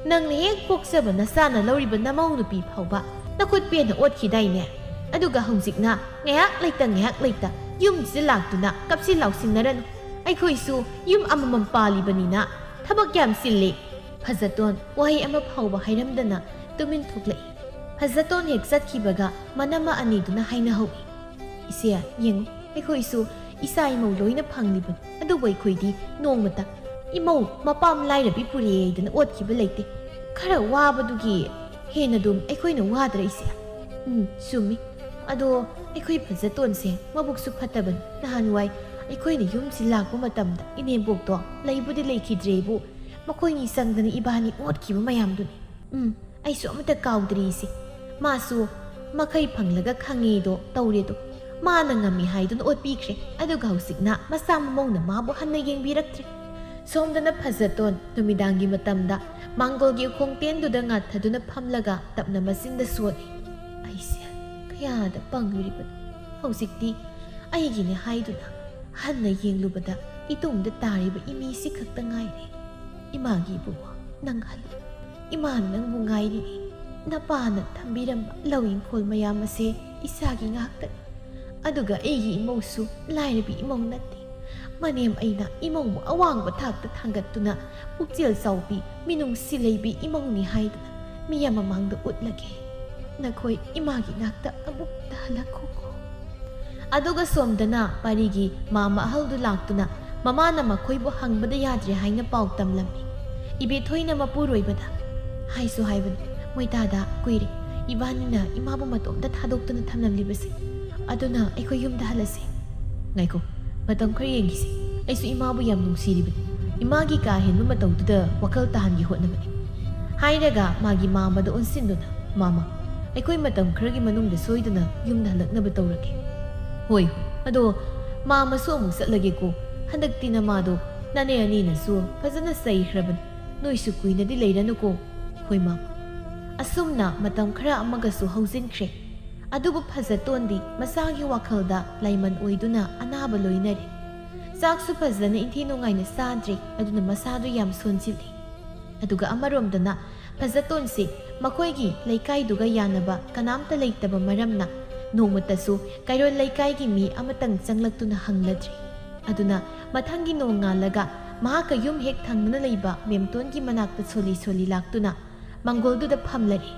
ꯅꯪꯅ ꯍꯦꯛ ꯄꯣꯛꯆꯕ ꯅꯆꯥꯅ ꯂꯧꯔꯤꯕ ꯅꯃꯧ ꯅꯨꯄꯤ ꯐꯥꯎꯕ ꯅꯈꯨꯠ ꯄꯦꯟꯅ ꯑꯣꯠꯈꯤꯗꯥꯏꯅꯦ? ꯑꯗꯨꯒ ꯍꯧꯖꯤꯛꯅ ꯉꯥꯏꯍꯥꯛ ꯂꯩꯇ ꯉꯥꯏꯍꯥꯛ ꯂꯩꯇ ꯌꯨꯝꯁꯤꯗ ꯂꯥꯛꯇꯨꯅ ꯀꯞꯁꯤ ꯂꯥꯎꯁꯤꯟꯅꯔꯅꯨ꯫ ꯑꯩꯈꯣꯏꯁꯨ ꯌꯨꯝ ꯑꯃꯃꯝ ꯄꯥꯜꯂꯤꯕꯅꯤꯅ ꯊꯕꯛ ꯌꯥꯝ ꯆꯤꯜꯂꯤ꯫" ꯐꯖꯇꯣꯟ ꯋꯥꯍꯩ ꯑꯃ ꯐꯥꯎꯕ ꯍꯥꯏꯔꯝꯗꯅ ꯇꯨꯃꯤꯟ ꯊꯣꯛꯂꯛꯏ꯫ ꯐꯖꯇꯣꯟ ꯍꯦꯛ ꯆꯠꯈꯤꯕꯒ ꯃꯅꯝꯃ ꯑꯅꯤꯗꯨꯅ ꯍꯥꯏꯅꯍꯧꯏ, "ꯏꯆꯦ, ꯌꯦꯡꯉꯨ, ꯑꯩꯈꯣꯏꯁꯨ ꯏꯆꯥ ꯏꯃꯧ ꯂꯣꯏꯅ ꯐꯪꯂꯤꯕꯅꯤ, ꯑꯗꯨꯕꯨ ꯑꯩꯈꯣꯏꯗꯤ ꯅꯣꯡꯃꯇ ꯏꯃꯧ ꯃꯄꯥꯝ ꯂꯥꯏꯔꯕꯤ ꯄꯨꯔꯦ ꯍꯥꯏꯗꯅ ꯑꯣꯠꯈꯤꯕ ꯂꯩꯇꯦ꯫ ꯈꯔ ꯋꯥꯕꯗꯨꯒꯤ ꯍꯦꯟꯅ ꯑꯗꯨꯝ ꯑꯩꯈꯣꯏꯅ ꯋꯥꯗ꯭ꯔ, ꯏꯆꯦ?" "ꯎꯝ, ꯆꯨꯝꯃꯤ꯫ ꯑꯗꯣ ꯑꯩꯈꯣꯏ ꯐꯖꯇꯣꯟꯁꯦ ꯃꯕꯨꯛꯁꯨ ꯐꯠꯇꯕꯅꯤ꯫ ꯅꯍꯥꯟꯋꯥꯏ ꯑꯩꯈꯣꯏꯅ ꯌꯨꯝꯁꯤ ꯂꯥꯛꯄ ꯃꯇꯝꯗ ꯏꯅꯦꯝꯕꯣꯛꯇꯣ ꯂꯩꯕꯨꯗꯤ ꯂꯩꯈꯤꯗ꯭ꯔꯦꯕꯨ, ꯃꯈꯣꯏꯅꯤ ꯆꯪꯗꯅ ꯏꯕꯥꯅꯤ ꯑꯣꯠꯈꯤꯕ ꯃꯌꯥꯝꯗꯨꯅꯤ꯫ ꯎꯝ, ꯑꯩꯁꯨ ꯑꯃꯠꯇ ꯀꯥꯎꯗ꯭ꯔꯤ ꯏꯆꯦ꯫ ꯃꯥꯁꯨ ꯃꯈꯩ ꯐꯪꯂꯒ ꯈꯪꯉꯦꯗꯣ ꯇꯧꯔꯦꯗꯣ꯫ ꯃꯥꯅ ꯉꯝꯃꯤ ꯍꯥꯏꯗꯨꯅ ꯑꯣꯠꯄꯤꯈ꯭ꯔꯦ, ꯑꯗꯨꯒ ꯍꯧꯖꯤꯛꯅ ꯃꯆꯥ ꯃꯃꯧꯅ ꯃꯥꯕꯨ ꯍꯟꯅ ꯌꯦꯡꯕꯤꯔꯛꯇ꯭ꯔꯦ꯫" ꯁꯣꯝꯗꯅ ꯐꯖꯇꯣꯟ ꯅꯨꯃꯤꯗꯥꯡꯒꯤ ꯃꯇꯝꯗ ꯃꯥꯡꯒꯣꯜꯒꯤ ꯎꯈꯣꯡ ꯇꯦꯟꯗꯨꯗ ꯉꯥꯊꯗꯨꯅ ꯐꯝꯂꯒ ꯇꯞꯅ ꯃꯆꯤꯟꯗ ꯁꯣꯜꯂꯤ, "ꯑꯩꯁꯦ ꯀꯌꯥꯗ ꯄꯪꯂꯨꯔꯤꯕꯅꯣ꯫ ꯍꯧꯖꯤꯛꯇꯤ ꯑꯩꯒꯤꯅꯦ ꯍꯥꯏꯗꯨꯅ ꯍꯟꯅ ꯌꯦꯡꯂꯨꯕꯗ ꯏꯇꯨꯡꯗ ꯇꯥꯔꯤꯕ ꯏꯃꯤꯁꯤ ꯈꯛꯇ ꯉꯥꯏꯔꯦ꯫ ꯏꯃꯥꯒꯤ ꯏꯕꯨꯡꯉꯣ, ꯅꯪ ꯍꯜꯂꯨ꯫ ꯏꯃꯥꯅ ꯅꯪꯕꯨ ꯉꯥꯏꯔꯤꯅꯤ꯫ ꯅꯄꯥꯅ ꯊꯝꯕꯤꯔꯝꯕ ꯂꯧ ꯏꯪꯈꯣꯜ ꯃꯌꯥꯝ ꯑꯁꯦ ꯏꯆꯥꯒꯤ ꯉꯥꯛꯇꯅꯤ꯫ ꯑꯗꯨꯒ ꯑꯩꯒꯤ ꯏꯃꯧꯁꯨ ꯂꯥꯏꯔꯕꯤ ꯏꯃꯧ ꯅꯠꯇꯦ꯫ ꯃꯅꯦꯝ ꯑꯩꯅ ꯏꯃꯧꯕꯨ ꯑꯋꯥꯡꯕ ꯊꯥꯛꯇ ꯊꯥꯡꯒꯠꯇꯨꯅ ꯄꯨꯛꯆꯦꯜ ꯆꯥꯎꯕꯤ, ꯃꯤꯅꯨꯡꯁꯤ ꯂꯩꯕꯤ ꯏꯃꯧꯅꯤ ꯍꯥꯏꯗꯨꯅ ꯃꯤꯌꯥꯝ ꯃꯃꯥꯡꯗ ꯎꯠꯂꯒꯦ꯫ ꯅꯈꯣꯏ ꯏꯃꯥꯒꯤ ꯉꯥꯛꯇ ꯑꯃꯨꯛꯇ ꯍꯜꯂꯛꯈꯣꯀꯣ꯫" ꯑꯗꯨꯒ ꯁꯣꯝꯗꯅ ꯄꯥꯔꯤꯒꯤ ꯃꯥꯝꯃ ꯑꯍꯜꯗꯨ ꯂꯥꯛꯇꯨꯅ ꯃꯃꯥꯅ ꯃꯈꯣꯏꯕꯨ ꯍꯪꯕꯗ ꯌꯥꯗ꯭ꯔꯦ ꯍꯥꯏꯅ ꯄꯥꯎ ꯇꯝꯂꯝꯃꯤ꯫ ꯏꯕꯦꯊꯣꯏꯅ ꯃꯄꯨꯔꯣꯏꯕꯗ, "ꯍꯥꯏꯁꯨ ꯍꯥꯏꯕꯅꯤ, ꯃꯣꯏꯇꯥꯗ ꯀꯨꯏꯔꯦ ꯏꯕꯥꯅꯤꯅ ꯏꯃꯥꯕꯨ ꯃꯇꯣꯝꯇ ꯊꯥꯗꯣꯛꯇꯨꯅ ꯊꯝꯂꯝꯂꯤꯕꯁꯦ꯫ ꯑꯗꯨꯅ ꯑꯩꯈꯣꯏ ꯌꯨꯝꯗ ꯍꯜꯂꯁꯤ꯫" "ꯉꯥꯏꯈꯣ, ꯃꯇꯝ ꯈꯔ ꯌꯦꯡꯈꯤꯁꯤ꯫ ꯑꯩꯁꯨ ꯏꯃꯥꯕꯨ ꯌꯥꯝ ꯅꯨꯡꯁꯤꯔꯤꯕꯅꯤ꯫ ꯏꯃꯥꯒꯤ ꯀꯥ ꯍꯦꯟꯕ ꯃꯇꯧꯗꯨꯗ ꯋꯥꯈꯜ ꯇꯥꯍꯟꯒꯦ ꯍꯣꯠꯅꯕꯅꯤ꯫" ꯍꯥꯏꯔꯒ ꯃꯥꯒꯤ ꯃꯥꯝꯃꯗ ꯑꯣꯟꯁꯤꯟꯗꯨꯅ, "ꯃꯥꯝꯃ, ꯑꯩꯈꯣꯏ ꯃꯇꯝ ꯈꯔꯒꯤ ꯃꯅꯨꯡꯗ ꯁꯣꯏꯗꯅ ꯌꯨꯝꯗ ꯍꯜꯂꯛꯅꯕ ꯇꯧꯔꯒꯦ꯫ ꯍꯣꯏ, ꯍꯣꯏ꯫ ꯑꯗꯣ ꯃꯥ ꯃꯁꯨ ꯑꯃꯨꯛ ꯆꯠꯂꯒꯦꯀꯣ꯫ ꯍꯟꯗꯛꯇꯤ ꯅꯃꯥꯗꯣ ꯅꯅꯦ ꯑꯅꯤꯅꯁꯨ ꯐꯖꯅ ꯆꯩꯈ꯭ꯔꯕꯅꯤ꯫ ꯅꯣꯏꯁꯨ ꯀꯨꯏꯅꯗꯤ ꯂꯩꯔꯅꯨꯀꯣ꯫ ꯍꯣꯏ, ꯃꯥ꯫ ꯑꯁꯨꯝꯅ ꯃꯇꯝ ꯈꯔ ꯑꯃꯒꯁꯨ ꯍꯧꯖꯤꯟꯈ꯭ꯔꯦ꯫ ꯑꯗꯨꯕꯨ ꯐꯖꯇꯣꯟꯗꯤ ꯃꯁꯥꯒꯤ ꯋꯥꯈꯜꯗ ꯂꯥꯏꯃꯟ ꯑꯣꯏꯗꯨꯅ ꯑꯅꯥꯕ ꯂꯣꯏꯅꯔꯦ꯫ ꯆꯥꯛꯁꯨ ꯐꯖꯅ ꯏꯟꯊꯤ ꯅꯨꯡꯉꯥꯏꯅ ꯆꯥꯗ꯭ꯔꯦ, ꯑꯗꯨꯅ ꯃꯁꯥꯗꯨ ꯌꯥꯝ ꯁꯣꯟꯖꯤꯜꯂꯤ꯫ ꯑꯗꯨꯒ ꯑꯃꯔꯣꯝꯗꯅ ꯐꯖꯇꯣꯟꯁꯤ ꯃꯈꯣꯏꯒꯤ ꯂꯩꯀꯥꯏꯗꯨꯒ ꯌꯥꯅꯕ ꯀꯅꯥꯝꯇ ꯂꯩꯇꯕ ꯃꯔꯝꯅ ꯅꯣꯡꯃꯇꯁꯨ ꯀꯩꯔꯣꯜ ꯂꯩꯀꯥꯏꯒꯤ ꯃꯤ ꯑꯃꯇꯪ ꯆꯪꯂꯛꯇꯨꯅ ꯍꯪꯂꯗ꯭ꯔꯤ꯫ ꯑꯗꯨꯅ ꯃꯊꯪꯒꯤ ꯅꯣꯡꯉꯥꯜꯂꯒ ꯃꯍꯥꯛꯀ ꯌꯨꯝ ꯍꯦꯛ ꯊꯪꯅꯅ ꯂꯩꯕ ꯃꯦꯝꯇꯣꯟꯒꯤ ꯃꯅꯥꯛꯇ ꯁꯣꯜꯂꯤ ꯁꯣꯜꯂꯤ ꯂꯥꯛꯇꯨꯅ ꯃꯪꯒꯣꯜꯗꯨꯗ ꯐꯝꯂꯔꯦ꯫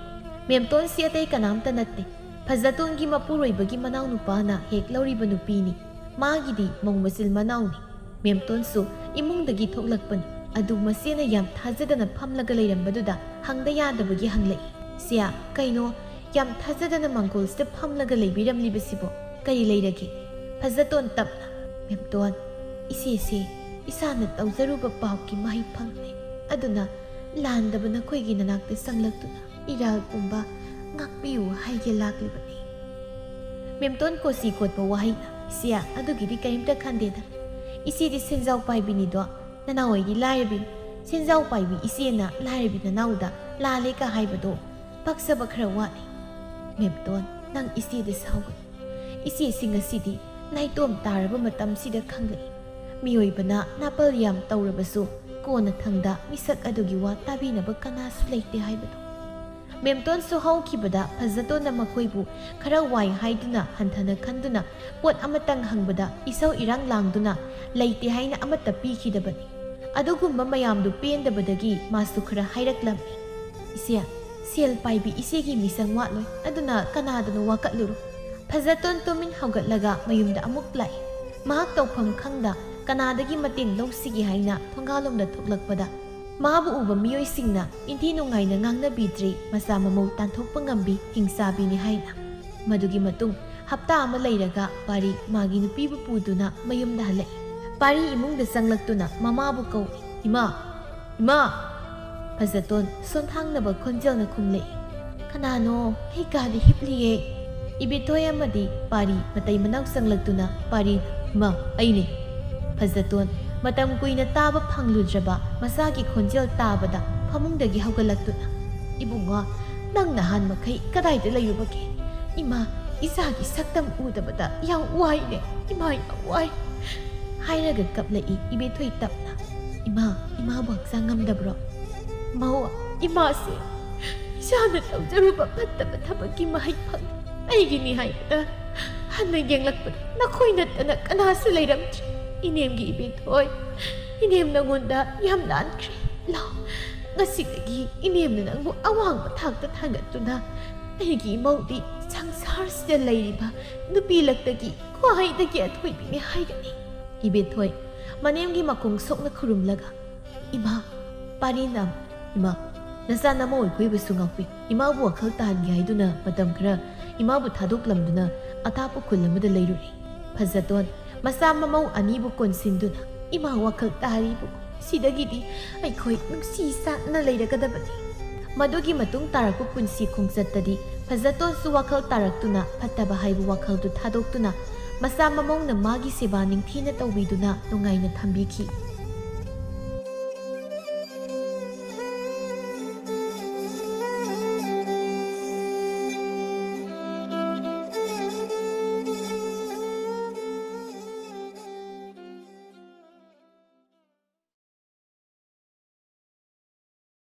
ꯃꯦꯝꯇꯣꯟꯁꯤ ꯑꯇꯩ ꯀꯅꯥꯝꯇ ꯅꯠꯇꯦ, ꯐꯖꯇꯣꯟꯒꯤ ꯃꯄꯨꯔꯣꯏꯕꯒꯤ ꯃꯅꯥꯎꯅꯨꯄꯥꯅ ꯍꯦꯛ ꯂꯧꯔꯤꯕ ꯅꯨꯄꯤꯅꯤ꯫ ꯃꯥꯒꯤꯗꯤ ꯃꯧ ꯃꯆꯤꯜ ꯃꯅꯥꯎꯅꯤ꯫ ꯃꯦꯝꯇꯣꯟꯁꯨ ꯏꯃꯨꯡꯗꯒꯤ ꯊꯣꯛꯂꯛꯄꯅꯤ꯫ ꯑꯗꯨ ꯃꯁꯦꯅ ꯌꯥꯝ ꯊꯥꯖꯗꯅ ꯐꯝꯂꯒ ꯂꯩꯔꯝꯕꯗꯨꯗ ꯍꯪꯗ ꯌꯥꯗꯕꯒꯤ ꯍꯪꯂꯛꯏ, "ꯁꯤꯌꯥ, ꯀꯩꯅꯣ ꯌꯥꯝ ꯊꯥꯖꯗꯅ ꯃꯪꯒꯣꯜꯁꯤꯗ ꯐꯝꯂꯒ ꯂꯩꯕꯤꯔꯝꯂꯤꯕꯁꯤꯕꯣ? ꯀꯔꯤ ꯂꯩꯔꯒꯦ?" ꯐꯖꯇꯣꯟ ꯇꯞꯅ, "ꯃꯦꯝꯇꯣꯟ, ꯏꯆꯦꯁꯦ ꯏꯁꯥꯅ ꯇꯧꯖꯔꯨꯕ ꯄꯥꯞꯀꯤ ꯃꯍꯩ ꯐꯪꯂꯦ꯫ ꯑꯗꯨꯅ ꯂꯥꯟꯗꯕ ꯅꯈꯣꯏꯒꯤ ꯅꯅꯥꯛꯇ ꯆꯪꯂꯛꯇꯨꯅ ꯏꯔꯥꯜ ꯄꯨꯝꯕ ꯉꯥꯛꯄꯤꯌꯨ ꯍꯥꯏꯒꯦ ꯂꯥꯛꯂꯤꯕꯅꯤ꯫" ꯃꯦꯝꯇꯣꯟ ꯀꯣꯆꯤ ꯀꯣꯠꯄ ꯋꯥꯍꯩꯅ, "ꯏꯆꯦ, ꯑꯗꯨꯒꯤꯗꯤ ꯀꯔꯤꯝꯇ ꯈꯟꯗꯦꯗ꯫ ꯏꯆꯦꯗꯤ ꯁꯦꯟꯖꯥꯎ ꯄꯥꯏꯕꯤꯅꯤꯗꯣ, ꯅꯅꯥꯎ ꯑꯩꯗꯤ ꯂꯥꯏꯔꯕꯤꯅꯤ꯫ ꯁꯦꯟꯖꯥꯎ ꯄꯥꯏꯕꯤ ꯏꯆꯦꯅ ꯂꯥꯏꯔꯕꯤ ꯅꯅꯥꯎꯗ ꯂꯥꯜꯂꯦ ꯀ ꯍꯥꯏꯕꯗꯣ ꯄꯛꯆꯕ ꯈꯔ ꯋꯥꯠꯂꯤ꯫" "ꯃꯦꯝꯇꯣꯟ, ꯅꯪ ꯏꯆꯦꯗ ꯁꯥꯎꯒꯅꯨ꯫ ꯏꯆꯦꯁꯤ ꯉꯁꯤꯗꯤ ꯅꯥꯏꯇꯣꯝ ꯇꯥꯔꯕ ꯃꯇꯝꯁꯤꯗ ꯈꯪꯂꯛꯏ꯫ ꯃꯤꯑꯣꯏꯕꯅ ꯅꯥꯄꯜ ꯌꯥꯝ ꯇꯧꯔꯕꯁꯨ ꯀꯣꯟꯅ ꯊꯪꯗ ꯃꯤꯁꯛ ꯑꯗꯨꯒꯤ ꯋꯥ ꯇꯥꯕꯤꯅꯕ ꯀꯅꯥꯁꯨ ꯂꯩꯇꯦ ꯍꯥꯏꯕꯗꯣ꯫" ꯃꯦꯝꯇꯣꯟꯁꯨ ꯍꯧꯈꯤꯕꯗ ꯐꯖꯇꯣꯟꯅ ꯃꯈꯣꯏꯕꯨ ꯈꯔ ꯋꯥꯏ ꯍꯥꯏꯗꯨꯅ ꯍꯟꯊꯅ ꯈꯟꯗꯨꯅ ꯄꯣꯠ ꯑꯃꯇꯪ ꯍꯪꯕꯗ ꯏꯁꯧ ꯏꯔꯥꯡ ꯂꯥꯡꯗꯨꯅ ꯂꯩꯇꯦ ꯍꯥꯏꯅ ꯑꯃꯠꯇ ꯄꯤꯈꯤꯗꯕꯅꯤ꯫ ꯑꯗꯨꯒꯨꯝꯕ ꯃꯌꯥꯝꯗꯨ ꯄꯦꯟꯗꯕꯗꯒꯤ ꯃꯥꯁꯨ ꯈꯔ ꯍꯥꯏꯔꯛꯂꯝꯃꯤ, "ꯏꯆꯦ, ꯁꯦꯜ ꯄꯥꯏꯕꯤ ꯏꯆꯦꯒꯤ ꯃꯤꯁꯪ ꯋꯥꯠꯂꯣꯏ, ꯑꯗꯨꯅ ꯀꯅꯥꯗꯅꯣ ꯋꯥꯀꯠꯂꯨꯔꯣ꯫" ꯐꯖꯇꯣꯟ ꯇꯨꯃꯤꯟ ꯍꯧꯒꯠꯂꯒ ꯃꯌꯨꯝꯗ ꯑꯃꯨꯛ ꯂꯥꯛꯏ꯫ ꯃꯍꯥꯛ ꯇꯧꯐꯝ ꯈꯪꯗ ꯀꯅꯥꯗꯒꯤ ꯃꯇꯦꯡ ꯂꯧꯁꯤꯒꯦ ꯍꯥꯏꯅ ꯊꯣꯡꯒꯥꯜꯂꯣꯝꯗ ꯊꯣꯛꯂꯛꯄꯗ ꯃꯥꯕꯨ ꯎꯕ ꯃꯤꯑꯣꯏꯁꯤꯡꯅ ꯏꯟꯊꯤ ꯅꯨꯡꯉꯥꯏꯅ ꯉꯥꯡꯅꯕꯤꯗ꯭ꯔꯤ, ꯃꯆꯥ ꯃꯃꯧ ꯇꯥꯟꯊꯣꯛꯄ ꯉꯝꯕꯤ ꯍꯤꯡꯆꯥꯕꯤꯅꯤ ꯍꯥꯏꯅ꯫ ꯃꯗꯨꯒꯤ ꯃꯇꯨꯡ ꯍꯞꯇꯥ ꯑꯃ ꯂꯩꯔꯒ ꯄꯥꯔꯤ ꯃꯥꯒꯤ ꯅꯨꯄꯤꯕꯨ ꯄꯨꯗꯨꯅ ꯃꯌꯨꯝꯗ ꯍꯜꯂꯛꯏ꯫ ꯄꯥꯔꯤ ꯏꯃꯨꯡꯗ ꯆꯪꯂꯛꯇꯨꯅ ꯃꯃꯥꯕꯨ ꯀꯧꯏ, "ꯏꯃꯥ! ꯏꯃꯥ!" ꯐꯖꯇꯣꯟ ꯁꯣꯟꯊꯥꯡꯅꯕ ꯈꯣꯟꯖꯦꯜꯅ ꯈꯨꯝꯂꯛꯏ, "ꯀꯅꯥꯅꯣ? ꯑꯩ ꯀꯥꯗ ꯍꯤꯞꯂꯤꯌꯦ꯫" ꯏꯕꯦꯊꯣꯏ ꯑꯃꯗꯤ ꯄꯥꯔꯤ ꯃꯇꯩ ꯃꯅꯥꯎ ꯆꯪꯂꯛꯇꯨꯅ ꯄꯥꯔꯤ, "ꯃꯥ, ꯑꯩꯅꯦ꯫" ꯐꯖꯇꯣꯟ, ꯃꯇꯝ ꯀꯨꯏꯅ ꯇꯥꯕ ꯐꯪꯂꯨꯗ꯭ꯔꯕ ꯃꯆꯥꯒꯤ ꯈꯣꯟꯖꯦꯜ ꯇꯥꯕꯗ ꯐꯃꯨꯡꯗꯒꯤ ꯍꯧꯒꯠꯂꯛꯇꯨꯅ, "ꯏꯕꯨꯡꯉꯣ, ꯅꯪ ꯅꯍꯥꯟ ꯃꯈꯩ ꯀꯗꯥꯏꯗ ꯂꯩꯔꯨꯕꯒꯦ? ꯏꯃꯥ, ꯏꯆꯥꯒꯤ ꯁꯛꯇꯝ ꯎꯗꯕꯗ ꯌꯥꯝ ꯋꯥꯏꯅꯦ, ꯏꯃꯥ, ꯌꯥꯝ ꯋꯥꯏ꯫" ꯍꯥꯏꯔꯒ ꯀꯞꯂꯛꯏ ꯏꯕꯦꯊꯣꯏ ꯇꯞꯅ꯫ "ꯏꯃꯥ, ꯏꯃꯥꯕꯨ ꯍꯛꯆꯥꯡ ꯉꯝꯗꯕ꯭ꯔꯣ?" "ꯃꯧ, ꯏꯃꯥꯁꯦ ꯏꯁꯥꯅ ꯇꯧꯖꯔꯨꯕ ꯐꯠꯇꯕ ꯊꯕꯛꯀꯤ ꯃꯍꯩ ꯐꯪꯉꯤ꯫ ꯑꯩꯒꯤꯅꯤ ꯍꯥꯏꯕꯗ ꯍꯟꯅ ꯌꯦꯡꯂꯛꯄꯗ ꯅꯈꯣꯏ ꯅꯠꯇꯅ ꯀꯅꯥꯁꯨ ꯂꯩꯔꯝꯗ꯭ꯔꯦ꯫ ꯏꯅꯦꯝꯒꯤ ꯏꯕꯦꯊꯣꯏ, ꯏꯅꯦꯝ ꯅꯉꯣꯟꯗ ꯌꯥꯝ ꯂꯥꯟꯈ꯭ꯔꯦ꯫ ꯂꯥꯎ, ꯉꯁꯤꯗꯒꯤ ꯏꯅꯦꯝꯅ ꯅꯪꯕꯨ ꯑꯋꯥꯡꯕ ꯊꯥꯛꯇ ꯊꯥꯡꯒꯠꯇꯨꯅ ꯑꯩꯒꯤ ꯏꯃꯧꯗꯤ ꯁꯪꯁꯥꯔꯁꯤꯗ ꯂꯩꯔꯤꯕ ꯅꯨꯄꯤ ꯂꯛꯇꯒꯤ ꯈ꯭ꯋꯥꯏꯗꯒꯤ ꯑꯊꯣꯏꯕꯤꯅꯤ ꯍꯥꯏꯒꯅꯤ꯫" ꯏꯕꯦꯊꯣꯏ, ꯃꯅꯦꯝꯒꯤ ꯃꯈꯣꯡ ꯁꯣꯛꯅ ꯈꯨꯔꯨꯝꯂꯒ, "ꯏꯃꯥ, ꯄꯥꯔꯤꯅꯝ, ꯏꯃꯥ, ꯅꯆꯥ ꯅꯃꯧ ꯑꯩꯈꯣꯏꯕꯨꯁꯨ ꯉꯥꯛꯄꯤꯌꯨ꯫ ꯏꯃꯥꯕꯨ ꯋꯥꯈꯜ ꯇꯥꯍꯟꯒꯦ ꯍꯥꯏꯗꯨꯅ ꯃꯇꯝ ꯈꯔ ꯏꯃꯥꯕꯨ ꯊꯥꯗꯣꯛꯂꯝꯗꯨꯅ ꯑꯊꯥꯞꯄ ꯈꯨꯜ ꯑꯃꯗ ꯂꯩꯔꯨꯔꯦ꯫" ꯐꯖꯇꯣꯟ, ꯃꯆꯥ ꯃꯃꯧ ꯑꯅꯤꯕꯨ ꯀꯣꯟꯁꯤꯟꯗꯨꯅ, "ꯏꯃꯥ ꯋꯥꯈꯜ ꯇꯥꯔꯤꯕꯨ, ꯁꯤꯗꯒꯤꯗꯤ ꯑꯩꯈꯣꯏ ꯅꯨꯡꯁꯤ ꯆꯥꯟꯅ ꯂꯩꯔꯒꯗꯕꯅꯤ꯫" ꯃꯗꯨꯒꯤ ꯃꯇꯨꯡ ꯇꯥꯔꯛꯄ ꯄꯨꯟꯁꯤ ꯈꯣꯡꯆꯠꯇꯗꯤ ꯐꯖꯇꯣꯟꯁꯨ ꯋꯥꯈꯜ ꯇꯥꯔꯛꯇꯨꯅ ꯐꯠꯇꯕ ꯍꯥꯏꯕ ꯋꯥꯈꯜꯗꯨ ꯊꯥꯗꯣꯛꯇꯨꯅ ꯃꯆꯥ ꯃꯃꯧꯅ ꯃꯥꯒꯤ ꯁꯦꯕꯥ ꯅꯤꯡꯊꯤꯅ ꯇꯧꯕꯤꯗꯨꯅ ꯅꯨꯡꯉꯥꯏꯅ ꯊꯝꯕꯤꯈꯤ꯫